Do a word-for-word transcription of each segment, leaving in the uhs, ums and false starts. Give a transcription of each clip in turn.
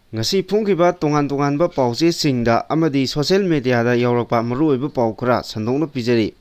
ꯉꯁꯤ ꯐꯣꯡꯈꯤꯕ ꯇꯣꯉꯥꯟ ꯇꯣꯉꯥꯟꯕ ꯄꯥꯎꯆꯦꯁꯤꯡꯗ ꯑꯃꯗꯤ social mediaꯗ ꯌꯥꯎꯔꯛꯄ ꯃꯔꯨꯑꯣꯏꯕ ꯄꯥꯎ ꯈꯔ ꯁꯟꯗꯣꯛꯅ ꯄꯤꯖꯔꯤ꯫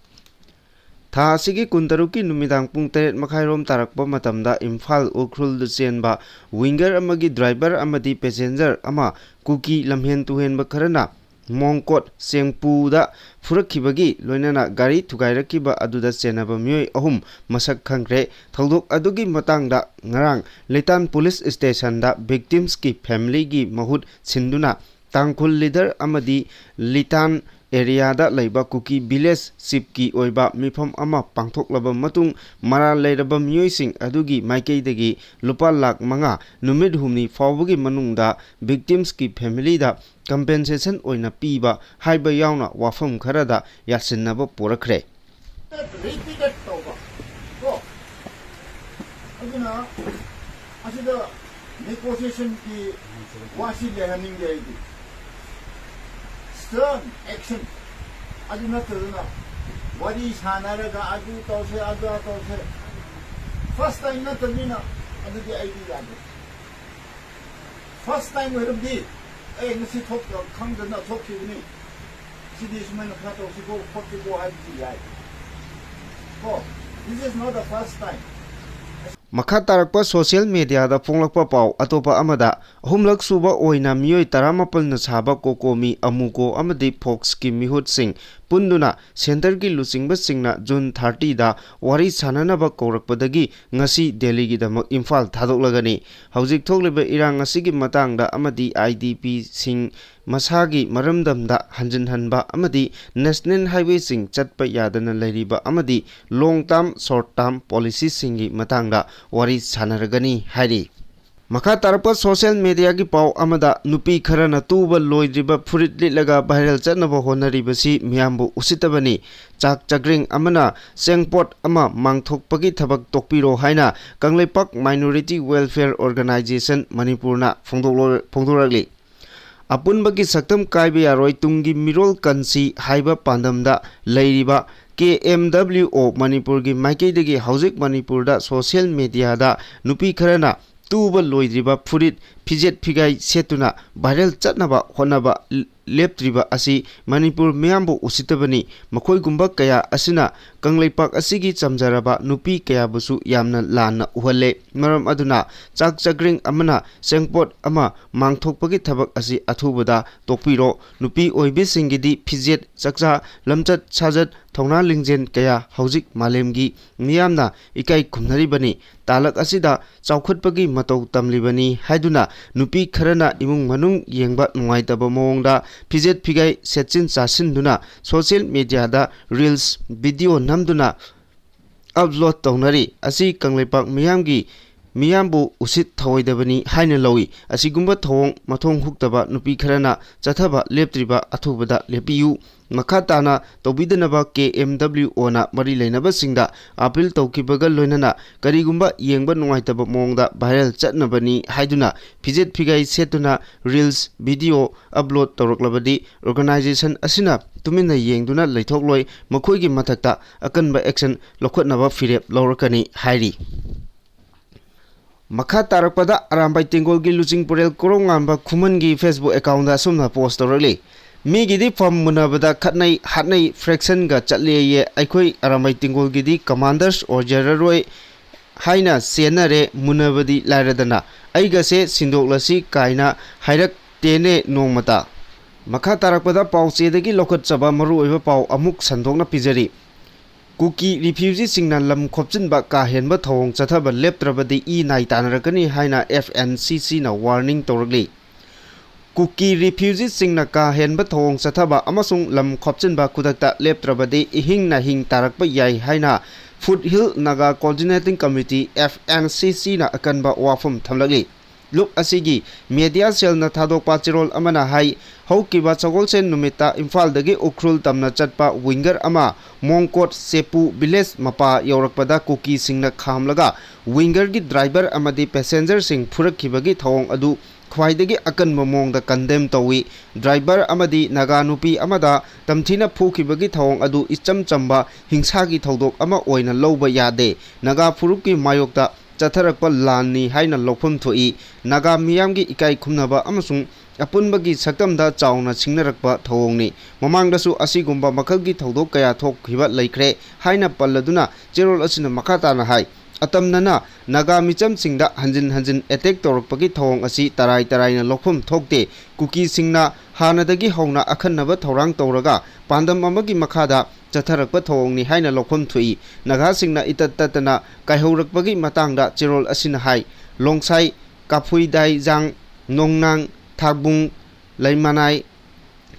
ꯊꯥ ꯑꯁꯤꯒꯤ ꯀꯨꯟꯇꯔꯨꯛꯀꯤ ꯅꯨꯃꯤꯗꯥꯡ ꯄꯨꯡ ꯇꯔꯦꯠ ꯃꯈꯥꯏꯔꯣꯝ ꯇꯥꯔꯛꯄ ꯃꯇꯝꯗ ꯏꯝꯐꯥꯜ ꯎꯈ꯭ꯔꯨꯜꯗ ꯆꯦꯟꯕ winger ꯑꯃꯒꯤ driver ꯑꯃꯗꯤ passenger ꯑꯃ ꯀꯨꯀꯤ ꯂꯝꯍꯦꯟ ꯇꯨꯍꯦꯟꯕ ꯈꯔꯅ ꯃꯣꯡꯀꯣꯠ ꯆꯦꯡꯄꯨꯗ ꯐꯨꯔꯛꯈꯤꯕꯒꯤ ꯂꯣꯏꯅꯅ ꯒꯥꯔꯤ ꯊꯨꯒꯥꯏꯔꯛꯈꯤꯕ ꯑꯗꯨꯗ ꯆꯦꯟꯅꯕ ꯃꯤꯑꯣꯏ ꯑꯍꯨꯝ ꯃꯁꯛ ꯈꯪꯈ꯭ꯔꯦ꯫ ꯊꯧꯗꯣꯛ ꯑꯗꯨꯒꯤ ꯃꯇꯥꯡꯗ ꯉꯔꯥꯡ ꯂꯤꯇꯥꯟ police stationꯗ victimsꯀꯤ familyꯒꯤ ꯃꯍꯨꯠ ꯁꯤꯟꯗꯨꯅ ꯇꯥꯡꯈꯨꯜ leader ꯑꯃꯗꯤ ꯂꯤꯇꯥꯟ areaꯗ ꯂꯩꯕ ꯀꯨꯀꯤ village chiefꯀꯤ ꯑꯣꯏꯕ ꯃꯤꯐꯝ ꯑꯃ ꯄꯥꯡꯊꯣꯛꯂꯕ ꯃꯇꯨꯡ, ꯃꯔꯥꯜ ꯂꯩꯔꯕ ꯃꯤꯑꯣꯏꯁꯤꯡ ꯑꯗꯨꯒꯤ ꯃꯥꯏꯀꯩꯗꯒꯤ ꯂꯨꯄꯥ ꯂꯥꯈ ꯃꯉꯥ ꯅꯨꯃꯤꯠ ꯍꯨꯝꯅꯤ ꯐꯥꯎꯕꯒꯤ ꯃꯅꯨꯡꯗ victimsꯀꯤ familyꯗ compensation ꯑꯣꯏꯅ ꯄꯤꯕ ꯍꯥꯏꯕ ꯌꯥꯎꯅ ꯋꯥꯐꯝ ꯈꯔꯗ ꯌꯥꯁꯤꯟꯅꯕ ꯄꯨꯔꯛꯈ꯭ꯔꯦ꯫ Repeated ꯇꯧꯕ ꯀꯣ꯫ ꯑꯗꯨꯅ ꯑꯁꯤꯗ negotiationꯒꯤ ꯋꯥꯁꯤ ꯂꯩꯍꯟꯅꯤꯡꯗꯦ ꯑꯩꯗꯤ꯫ Stern action꯫ ꯑꯗꯨ ꯅꯠꯇꯗꯅ ꯋꯥꯔꯤ ꯁꯥꯟꯅꯔꯒ ꯑꯗꯨ ꯇꯧꯁꯦ, ꯑꯗꯨ ꯇꯧꯁꯦ꯫ First time ꯅꯠꯇꯕꯅꯤꯅ ꯑꯗꯨꯗꯤ ꯑꯩꯗꯤ ꯌꯥꯗꯦ꯫ First time ꯑꯣꯏꯔꯕꯗꯤ ꯑꯦ ꯉꯁꯤ ꯊꯣꯛ ꯈꯪꯗꯅ ꯊꯣꯛꯈꯤꯕꯅꯤ, ꯁꯤꯗꯤ ꯁꯨꯃꯥꯏꯅ ꯈꯔ ꯇꯧꯁꯤꯀꯣ ꯈꯣꯠꯁꯤꯀꯣ ꯍꯥꯏꯕꯗꯤ ꯌꯥꯏ ꯀꯣ꯫ This is not the first time꯫ ꯃꯈꯥ ꯇꯥꯔꯛꯄ social mediaꯗ ꯐꯣꯡꯂꯛꯄ ꯄꯥꯎ ꯑꯇꯣꯞꯄ ꯑꯃꯗ, ꯑꯍꯨꯝꯂꯛ ꯁꯨꯕ ꯑꯣꯏꯅ ꯃꯤꯑꯣꯏ ꯇꯔꯥꯃꯥꯄꯜꯅ ꯁꯥꯕ COCOMI, AMUCO ꯑꯃꯗꯤ ꯐꯣꯛꯁꯀꯤ ꯃꯤꯍꯨꯠꯁꯤꯡ ꯄꯨꯟꯗꯨꯅ centreꯒꯤ ꯂꯨꯆꯤꯡꯕꯁꯤꯡꯅ June thirtyꯗ ꯋꯥꯔꯤ ꯁꯥꯟꯅꯅꯕ ꯀꯧꯔꯛꯄꯗꯒꯤ ꯉꯁꯤ ꯗꯦꯜꯂꯤꯒꯤꯗꯃꯛ ꯏꯝꯐꯥꯜ ꯊꯥꯗꯣꯛꯂꯒꯅꯤ꯫ ꯍꯧꯖꯤꯛ ꯊꯣꯛꯂꯤꯕ ꯏꯔꯥꯡ ꯑꯁꯤꯒꯤ ꯃꯇꯥꯡꯗ ꯑꯃꯗꯤ IDPꯁꯤꯡ ꯃꯁꯥꯒꯤ ꯃꯔꯝꯗꯝꯗ ꯍꯟꯖꯤꯟꯍꯟꯕ ꯑꯃꯗꯤ national highwayꯁꯤꯡ ꯆꯠꯄ ꯌꯥꯗꯅ ꯂꯩꯔꯤꯕ ꯑꯃꯗꯤ long term, short term policyꯁꯤꯡꯒꯤ ꯃꯇꯥꯡꯗ ꯋꯥꯔꯤ ꯁꯥꯟꯅꯔꯒꯅꯤ ꯍꯥꯏꯔꯤ꯫ ꯃꯈꯥ ꯇꯥꯔꯛꯄ social mediaꯒꯤ ꯄꯥꯎ ꯑꯃꯗ, ꯅꯨꯄꯤ ꯈꯔꯅ ꯇꯨꯕ ꯂꯣꯏꯗ꯭ꯔꯤꯕ ꯐꯨꯔꯤꯠ ꯂꯤꯠꯂꯒ viral ꯆꯠꯅꯕ ꯍꯣꯠꯅꯔꯤꯕꯁꯤ ꯃꯤꯌꯥꯝꯕꯨ ꯎꯁꯤꯠꯇꯕꯅꯤ꯫ ꯆꯥꯛ ꯆꯥꯛꯔꯦꯡ ꯑꯃꯅ ꯆꯦꯡꯄꯣꯠ ꯑꯃ ꯃꯥꯡꯊꯣꯛꯄꯒꯤ ꯊꯕꯛ ꯇꯣꯛꯄꯤꯔꯣ ꯍꯥꯏꯅ ꯀꯪꯂꯩꯄꯥꯛ Minority Welfare Organisation ꯃꯅꯤꯄꯨꯔꯅ ꯐꯣꯡꯗꯣꯛꯂꯣ-, ꯐꯣꯡꯗꯣꯔꯛꯂꯤ꯫ ꯑꯄꯨꯟꯕꯒꯤ ꯁꯛꯇꯝ ꯀꯥꯏꯕ ꯌꯥꯔꯣꯏ, ꯇꯨꯡꯒꯤ ꯃꯤꯔꯣꯜ ꯀꯟꯁꯤ ꯍꯥꯏꯕ ꯄꯥꯟꯗꯝꯗ ꯂꯩꯔꯤꯕ KMWO ꯃꯅꯤꯄꯨꯔꯒꯤ ꯃꯥꯏꯀꯩꯗꯒꯤ ꯍꯧꯖꯤꯛ ꯃꯅꯤꯄꯨꯔꯗ social mediaꯗ ꯅꯨꯄꯤ ꯈꯔꯅ ꯇꯨꯕ ꯂꯣꯏꯗ꯭ꯔꯤꯕ ꯐꯨꯔꯤꯠ ꯐꯤꯖꯦꯠ ꯐꯤꯒꯥꯏ ꯁꯦꯠꯇꯨꯅ viral ꯆꯠꯅꯕ ꯍꯣꯠꯅꯕ ꯂꯦꯞꯇ꯭ꯔꯤꯕ ꯑꯁꯤ ꯃꯅꯤꯄꯨꯔ ꯃꯤꯌꯥꯝꯕꯨ ꯎꯁꯤꯠꯇꯕꯅꯤ꯫ ꯃꯈꯣꯏꯒꯨꯝꯕ ꯀꯌꯥ ꯑꯁꯤꯅ ꯀꯪꯂꯩꯄꯥꯛ ꯑꯁꯤꯒꯤ ꯆꯝꯖꯔꯕ ꯅꯨꯄꯤ ꯀꯌꯥꯕꯨꯁꯨ ꯌꯥꯝꯅ ꯂꯥꯟꯅ ꯎꯍꯜꯂꯦ꯫ ꯃꯔꯝ ꯑꯗꯨꯅ ꯆꯥꯛ ꯆꯥꯛꯔꯦꯡ ꯑꯃꯅ ꯆꯦꯡꯄꯣꯠ ꯑꯃ ꯃꯥꯡꯊꯣꯛꯄꯒꯤ ꯊꯕꯛ ꯑꯁꯤ ꯑꯊꯨꯕꯗ ꯇꯣꯛꯄꯤꯔꯣ꯫ ꯅꯨꯄꯤ ꯑꯣꯏꯕꯤꯁꯤꯡꯒꯤꯗꯤ ꯐꯤꯖꯦꯠ ꯆꯛꯆꯥ, ꯂꯝꯆꯠ ꯁꯥꯖꯠ, ꯊꯧꯅꯥ ꯂꯤꯡꯖꯦꯜ ꯀꯌꯥ ꯍꯧꯖꯤꯛ ꯃꯥꯂꯦꯝꯒꯤ ꯃꯤꯌꯥꯝꯅ ꯏꯀꯥꯏ ꯈꯨꯝꯅꯔꯤꯕꯅꯤ꯫ ꯇꯥꯂꯛ ꯑꯁꯤꯗ ꯆꯥꯎꯈꯠꯄꯒꯤ ꯃꯇꯧ ꯇꯝꯂꯤꯕꯅꯤ ꯍꯥꯏꯗꯨꯅ ꯅꯨꯄꯤ ꯈꯔꯅ ꯏꯃꯨꯡ ꯃꯅꯨꯡ ꯌꯦꯡꯕ ꯅꯨꯡꯉꯥꯏꯇꯕ ꯃꯑꯣꯡꯗ ꯐꯤꯖꯦꯠ ꯐꯤꯒꯥꯏ ꯁꯦꯠꯆꯤꯟ ꯆꯥꯁꯤꯟꯗꯨꯅ social media ꯗ reels video ꯅꯝꯗꯨꯅ upload ꯇꯧꯅꯔꯤ꯫ ꯑꯁꯤ ꯀꯪꯂꯩꯄꯥꯛ ꯃꯤꯌꯥꯝꯒꯤ, ꯃꯤꯌꯥꯝꯕꯨ ꯎꯁꯤꯠ ꯊꯑꯣꯏꯗꯕꯅꯤ ꯍꯥꯏꯅ ꯂꯧꯏ꯫ ꯑꯁꯤꯒꯨꯝꯕ ꯊꯧꯑꯣꯡ ꯃꯊꯣꯡ ꯍꯨꯛꯇꯕ ꯅꯨꯄꯤ ꯈꯔꯅ ꯆꯠꯊꯕ ꯂꯦꯞꯇ꯭ꯔꯤꯕ ꯑꯊꯨꯕꯗ ꯂꯦꯞꯄꯤꯌꯨ꯫ ꯃꯈꯥ ꯇꯥꯅ ꯇꯧꯕꯤꯗꯅꯕ ꯀꯦ ꯑꯦꯝ ꯗꯕ꯭ꯂꯤꯎ ꯑꯣꯅ ꯃꯔꯤ ꯂꯩꯅꯕꯁꯤꯡꯗ appeal ꯇꯧꯈꯤꯕꯒ ꯂꯣꯏꯅꯅ ꯀꯔꯤꯒꯨꯝꯕ ꯌꯦꯡꯕ ꯅꯨꯡꯉꯥꯏꯇꯕ ꯃꯑꯣꯡꯗ viral ꯆꯠꯅꯕꯅꯤ ꯍꯥꯏꯗꯨꯅ ꯐꯤꯖꯦꯠ ꯐꯤꯒꯥꯏ ꯁꯦꯠꯇꯨꯅ reels video upload ꯇꯧꯔꯛꯂꯕꯗꯤ organization ꯑꯁꯤꯅ ꯇꯨꯃꯤꯟꯅ ꯌꯦꯡꯗꯨꯅ ꯂꯩꯊꯣꯛꯂꯣꯏ, ꯃꯈꯣꯏꯒꯤ ꯃꯊꯛꯇ ꯑꯀꯟꯕ action ꯂꯧꯈꯠꯅꯕ ꯐꯤꯔꯦꯞ ꯂꯧꯔꯛꯀꯅꯤ ꯍꯥꯏꯔꯤ꯫ ꯃꯈꯥ ꯇꯥꯔꯛꯄꯗ ꯑꯔꯥꯝꯕꯥꯏ ꯇꯦꯡꯒꯣꯜꯒꯤ ꯂꯨꯆꯤꯡ ꯄꯨꯔꯦꯜ ꯀꯣꯔꯧꯉꯥꯟꯕ ꯈꯨꯃꯟꯒꯤ Facebook account ꯗ ꯑꯁꯨꯝꯅ post ꯇꯧꯔꯛꯂꯤ: "ꯃꯤꯒꯤꯗꯤ farm ꯃꯨꯟꯅꯕꯗ ꯈꯠꯅꯩ ꯍꯥꯠꯅꯩ fraction ꯒ ꯆꯠꯂꯦꯌꯦ, ꯑꯩꯈꯣꯏ ꯑꯔꯥꯝꯕꯥꯏ ꯇꯦꯡꯒꯣꯜꯒꯤꯗꯤ commanders ꯑꯣꯏꯖꯔꯔꯣꯏ ꯍꯥꯏꯅ ꯆꯦꯟꯅꯔꯦ, ꯃꯨꯟꯅꯕꯗꯤ ꯂꯥꯏꯔꯗꯅ꯫ ꯑꯩꯒꯁꯦ ꯁꯤꯟꯗꯣꯛꯂꯁꯤ ꯀꯥꯏꯅ ꯍꯥꯏꯔꯛꯇꯦꯅꯦ ꯅꯣꯡꯃꯇ"꯫ ꯃꯈꯥ ꯇꯥꯔꯛꯄꯗ ꯄꯥꯎꯆꯦꯗꯒꯤ ꯂꯧꯈꯠꯆꯕ ꯃꯔꯨꯑꯣꯏꯕ ꯄꯥꯎ ꯑꯃꯨꯛ ꯁꯟꯗꯣꯛꯅ ꯄꯤꯖꯔꯤ꯫ ꯀꯨꯀꯤ refugee ꯁꯤꯡꯅ ꯂꯝ ꯈꯣꯞꯆꯤꯟꯕ ꯀꯥ ꯍꯦꯟꯕ ꯊꯧꯑꯣꯡ ꯆꯠꯊꯕ ꯂꯦꯞꯇ꯭ꯔꯕꯗꯤ ꯏ ꯅꯥꯏ ꯇꯥꯅꯔꯛꯀꯅꯤ ꯍꯥꯏꯅ F N C C ꯅ warning ꯇꯧꯔꯛꯂꯤ꯫ ꯀꯨꯀꯤ refugee ꯁꯤꯡꯅ ꯀꯥ ꯍꯦꯟꯕ ꯊꯧꯑꯣꯡ ꯆꯠꯊꯕ ꯑꯃꯁꯨꯡ ꯂꯝ ꯈꯣꯞꯆꯤꯟꯕ ꯈꯨꯗꯛꯇ ꯂꯦꯞꯇ꯭ꯔꯕꯗꯤ ꯏꯍꯤꯡ ꯅꯥꯍꯤꯡ ꯇꯥꯔꯛꯄ ꯌꯥꯏ ꯍꯥꯏꯅ Foothill Naga Coordinating Committee, F N C C ꯅ ꯑꯀꯟꯕ ꯋꯥꯐꯝ ꯊꯝꯂꯛꯂꯤ꯫ ꯂꯨꯞ ꯑꯁꯤꯒꯤ media cell ꯅ ꯊꯥꯗꯣꯛꯄ ꯆꯦꯔꯣꯜ ꯑꯃꯅ ꯍꯥꯏ, ꯍꯧꯈꯤꯕ ꯁꯒꯣꯜꯁꯦꯟ ꯅꯨꯃꯤꯠꯇ ꯏꯝꯐꯥꯜꯗꯒꯤ ꯎꯈ꯭ꯔꯨꯜ ꯇꯝꯅ ꯆꯠꯄ winger ꯑꯃ ꯃꯣꯡꯀꯣꯠ ꯁꯦꯄꯨ village ꯃꯄꯥ ꯌꯧꯔꯛꯄꯗ ꯀꯨꯀꯤꯁꯤꯡꯅ ꯈꯥꯝꯂꯒ winger ꯒꯤ driver ꯑꯃꯗꯤ passenger ꯁꯤꯡ ꯐꯨꯔꯛꯈꯤꯕꯒꯤ ꯊꯧꯑꯣꯡ ꯑꯗꯨ ꯈ꯭ꯋꯥꯏꯗꯒꯤ ꯑꯀꯟꯕ ꯃꯑꯣꯡꯗ condemn ꯇꯧꯏ꯫ Driver ꯑꯃꯗꯤ ꯅꯥꯒꯥ ꯅꯨꯄꯤ ꯑꯃꯗ ꯇꯝꯊꯤꯅ ꯐꯨꯈꯤꯕꯒꯤ ꯊꯧꯑꯣꯡ ꯑꯗꯨ ꯏꯆꯝ ꯆꯝꯕ ꯍꯤꯡꯁꯥꯒꯤ ꯊꯧꯗꯣꯛ ꯑꯃ ꯑꯣꯏꯅ ꯂꯧꯕ ꯌꯥꯗꯦ꯫ ꯅꯥꯒꯥ ꯐꯨꯔꯨꯞꯀꯤ ꯃꯥꯌꯣꯛꯇ ꯆꯠꯊꯔꯛꯄ ꯂꯥꯟꯅꯤ ꯍꯥꯏꯅ ꯂꯧꯐꯝ ꯊꯣꯛꯏ꯫ ꯅꯥꯒꯥ ꯃꯤꯌꯥꯝꯒꯤ ꯏꯀꯥꯏ ꯈꯨꯝꯅꯕ ꯑꯃꯁꯨꯡ ꯑꯄꯨꯟꯕꯒꯤ ꯁꯛꯇꯝꯗ ꯆꯥꯎꯅ ꯁꯤꯡꯅꯔꯛꯄ ꯊꯧꯑꯣꯡꯅꯤ꯫ ꯃꯃꯥꯡꯗꯁꯨ ꯑꯁꯤꯒꯨꯝꯕ ꯃꯈꯜꯒꯤ ꯊꯧꯗꯣꯛ ꯀꯌꯥ ꯊꯣꯛꯈꯤꯕ ꯂꯩꯈ꯭ꯔꯦ ꯍꯥꯏꯅ ꯄꯜꯂꯗꯨꯅ ꯆꯦꯔꯣꯜ ꯑꯁꯤꯅ ꯃꯈꯥ ꯇꯥꯅ ꯍꯥꯏ, ꯑꯇꯝꯅꯅ ꯅꯥꯒꯥ ꯃꯤꯆꯝꯁꯤꯡꯗ ꯍꯟꯖꯤꯟ ꯍꯟꯖꯤꯟ ꯑꯦꯇꯦꯛ ꯇꯧꯔꯛꯄꯒꯤ ꯊꯧꯑꯣꯡ ꯑꯁꯤ ꯇꯔꯥꯏ ꯇꯔꯥꯏꯅ ꯂꯧꯐꯝ ꯊꯣꯛꯇꯦ꯫ ꯀꯨꯀꯤꯁꯤꯡꯅ ꯍꯥꯟꯅꯗꯒꯤ ꯍꯧꯅ ꯑꯈꯟꯅꯕ ꯊꯧꯔꯥꯡ ꯇꯧꯔꯒ ꯄꯥꯟꯗꯝ ꯑꯃꯒꯤ ꯃꯈꯥꯗ ꯆꯠꯊꯔꯛꯄ ꯊꯧꯑꯣꯡꯅꯤ ꯍꯥꯏꯅ ꯂꯧꯐꯝ ꯊꯣꯛꯏ꯫ ꯅꯥꯒꯥꯁꯤꯡꯅ ꯏꯇꯠ ꯇꯠꯇꯅ ꯀꯥꯏꯍꯧꯔꯛꯄꯒꯤ ꯃꯇꯥꯡꯗ ꯆꯦꯔꯣꯜ ꯑꯁꯤꯅ ꯍꯥꯏ, ꯂꯣꯡꯁꯥꯏ, ꯀꯥꯐꯨꯏꯗꯥꯏꯖꯥꯡ, ꯅꯣꯡꯅꯥꯡ, ꯊꯥꯛꯕꯨꯡ, ꯂꯩꯃꯅꯥꯏ,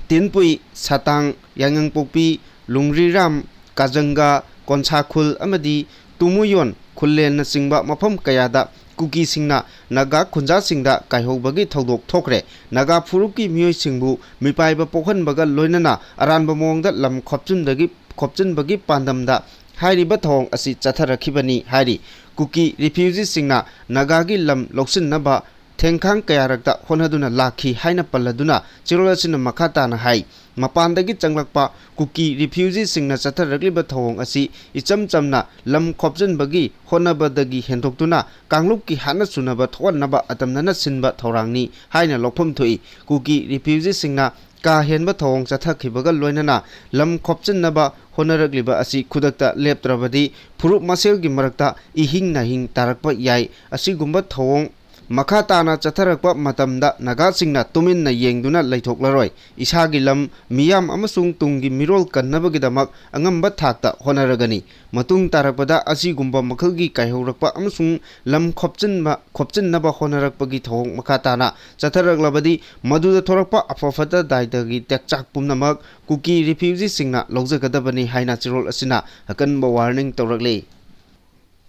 ꯇꯤꯟꯄꯨꯏ, ꯁꯇꯥꯡ, ꯌꯥꯏꯉꯪꯄꯣꯛꯄꯤ, ꯂꯨꯡꯔꯤꯔꯥꯝ, ꯀꯥꯖꯪꯒꯥ, ꯀꯣꯟꯁꯥꯈꯨꯜ ꯑꯃꯗꯤ ꯇꯨꯃꯨꯌꯣꯟ ꯈꯨꯜꯂꯦꯟꯅꯆꯤꯡꯕ ꯃꯐꯝ ꯀꯌꯥꯗ ꯀꯨꯀꯤꯁꯤꯡꯅ ꯅꯥꯒꯥ ꯈꯨꯟꯖꯥꯁꯤꯡꯗ ꯀꯥꯏꯍꯧꯕꯒꯤ ꯊꯧꯗꯣꯛ ꯊꯣꯛꯈ꯭ꯔꯦ꯫ ꯅꯥꯒꯥ ꯐꯨꯔꯨꯞꯀꯤ ꯃꯤꯑꯣꯏꯁꯤꯡꯕꯨ ꯃꯤꯄꯥꯏꯕ ꯄꯣꯛꯍꯟꯕꯒ ꯂꯣꯏꯅꯅ ꯑꯔꯥꯟꯕ ꯃꯑꯣꯡꯗ ꯂꯝ ꯈꯣꯞꯆꯤꯟꯕꯒꯤ, ꯈꯣꯞꯆꯤꯟꯕꯒꯤ ꯄꯥꯟꯗꯝꯗ ꯍꯥꯏꯔꯤꯕ ꯊꯧꯑꯣꯡ ꯑꯁꯤ ꯆꯠꯊꯔꯛꯈꯤꯕꯅꯤ ꯍꯥꯏꯔꯤ꯫ ꯀꯨꯀꯤ ꯔꯤꯐ꯭ꯌꯨꯖꯤꯁꯤꯡꯅ ꯅꯥꯒꯥꯒꯤ ꯂꯝ ꯂꯧꯁꯤꯟꯅꯕ ꯊꯦꯡꯈꯥꯡ ꯀꯌꯥꯔꯛꯇ ꯍꯣꯠꯅꯗꯨꯅ ꯂꯥꯛꯈꯤ ꯍꯥꯏꯅ ꯄꯜꯂꯗꯨꯅ ꯆꯦꯔꯣꯜ ꯑꯁꯤꯅ ꯃꯈꯥ ꯇꯥꯅ ꯍꯥꯏ, ꯃꯄꯥꯟꯗꯒꯤ ꯆꯪꯂꯛꯄ ꯀꯨꯀꯤ ꯔꯤꯐ꯭ꯌꯨꯖꯤꯁꯤꯡꯅ ꯆꯠꯊꯔꯛꯂꯤꯕ ꯊꯧꯑꯣꯡ ꯑꯁꯤ ꯏꯆꯝ ꯆꯝꯅ ꯂꯝ ꯈꯣꯞꯆꯤꯟꯕꯒꯤ ꯍꯣꯠꯅꯕꯗꯒꯤ ꯍꯦꯟꯗꯣꯛꯇꯨꯅ ꯀꯥꯡꯂꯨꯞꯀꯤ ꯍꯥꯠꯅ ꯁꯨꯅꯕ ꯊꯣꯛꯍꯟꯅꯕ ꯑꯇꯝꯅꯅ ꯁꯤꯟꯕ ꯊꯧꯔꯥꯡꯅꯤ ꯍꯥꯏꯅ ꯂꯧꯐꯝ ꯊꯣꯛꯏ꯫ ꯀꯨꯀꯤ ꯔꯤꯐ꯭ꯌꯨꯖꯤꯁꯤꯡꯅ ꯀꯥ ꯍꯦꯟꯕ ꯊꯧꯑꯣꯡ ꯆꯠꯊꯈꯤꯕꯒ ꯂꯣꯏꯅꯅ ꯂꯝ ꯈꯣꯞꯆꯤꯟꯅꯕ ꯍꯣꯠꯅꯔꯛꯂꯤꯕ ꯑꯁꯤ ꯈꯨꯗꯛꯇ ꯂꯦꯞꯇ꯭ꯔꯕꯗꯤ ꯐꯨꯔꯨꯞ ꯃꯁꯦꯜꯒꯤ ꯃꯔꯛꯇ ꯏꯍꯤꯡ ꯅꯥꯍꯤꯡ ꯇꯥꯔꯛꯄ ꯌꯥꯏ꯫ ꯑꯁꯤꯒꯨꯝꯕ ꯊꯧꯑꯣꯡ ꯃꯈꯥ ꯇꯥꯅ ꯆꯠꯊꯔꯛꯄ ꯃꯇꯝꯗ ꯅꯥꯒꯥꯁꯤꯡꯅ ꯇꯨꯃꯤꯟꯅ ꯌꯦꯡꯗꯨꯅ ꯂꯩꯊꯣꯛꯂꯔꯣꯏ꯫ ꯏꯁꯥꯒꯤ ꯂꯝ, ꯃꯤꯌꯥꯝ ꯑꯃꯁꯨꯡ ꯇꯨꯡꯒꯤ ꯃꯤꯔꯣꯜ ꯀꯟꯅꯕꯒꯤꯗꯃꯛ ꯑꯉꯝꯕ ꯊꯥꯛꯇ ꯍꯣꯠꯅꯔꯒꯅꯤ꯫ ꯃꯇꯨꯡ ꯇꯥꯔꯛꯄꯗ ꯑꯁꯤꯒꯨꯝꯕ ꯃꯈꯜꯒꯤ ꯀꯥꯏꯍꯧꯔꯛꯄ ꯑꯃꯁꯨꯡ ꯂꯝ ꯈꯣꯞꯆꯤꯟꯕ, ꯈꯣꯞꯆꯤꯟꯅꯕ ꯍꯣꯠꯅꯔꯛꯄꯒꯤ ꯊꯧꯑꯣꯡ ꯃꯈꯥ ꯇꯥꯅ ꯆꯠꯊꯔꯛꯂꯕꯗꯤ ꯃꯗꯨꯗ ꯊꯣꯔꯛꯄ ꯑꯐ ꯐꯠꯇ ꯗꯥꯏꯇꯒꯤ ꯇꯦꯛꯆꯥꯛ ꯄꯨꯝꯅꯃꯛ ꯀꯨꯀꯤ ꯔꯤꯐ꯭ꯌꯨꯖꯤꯁꯤꯡꯅ ꯂꯧꯖꯒꯗꯕꯅꯤ ꯍꯥꯏꯅ ꯆꯦꯔꯣꯜ ꯑꯁꯤꯅ ꯑꯀꯟꯕ ꯋꯥꯔꯅꯤꯡ ꯇꯧꯔꯛꯂꯤ꯫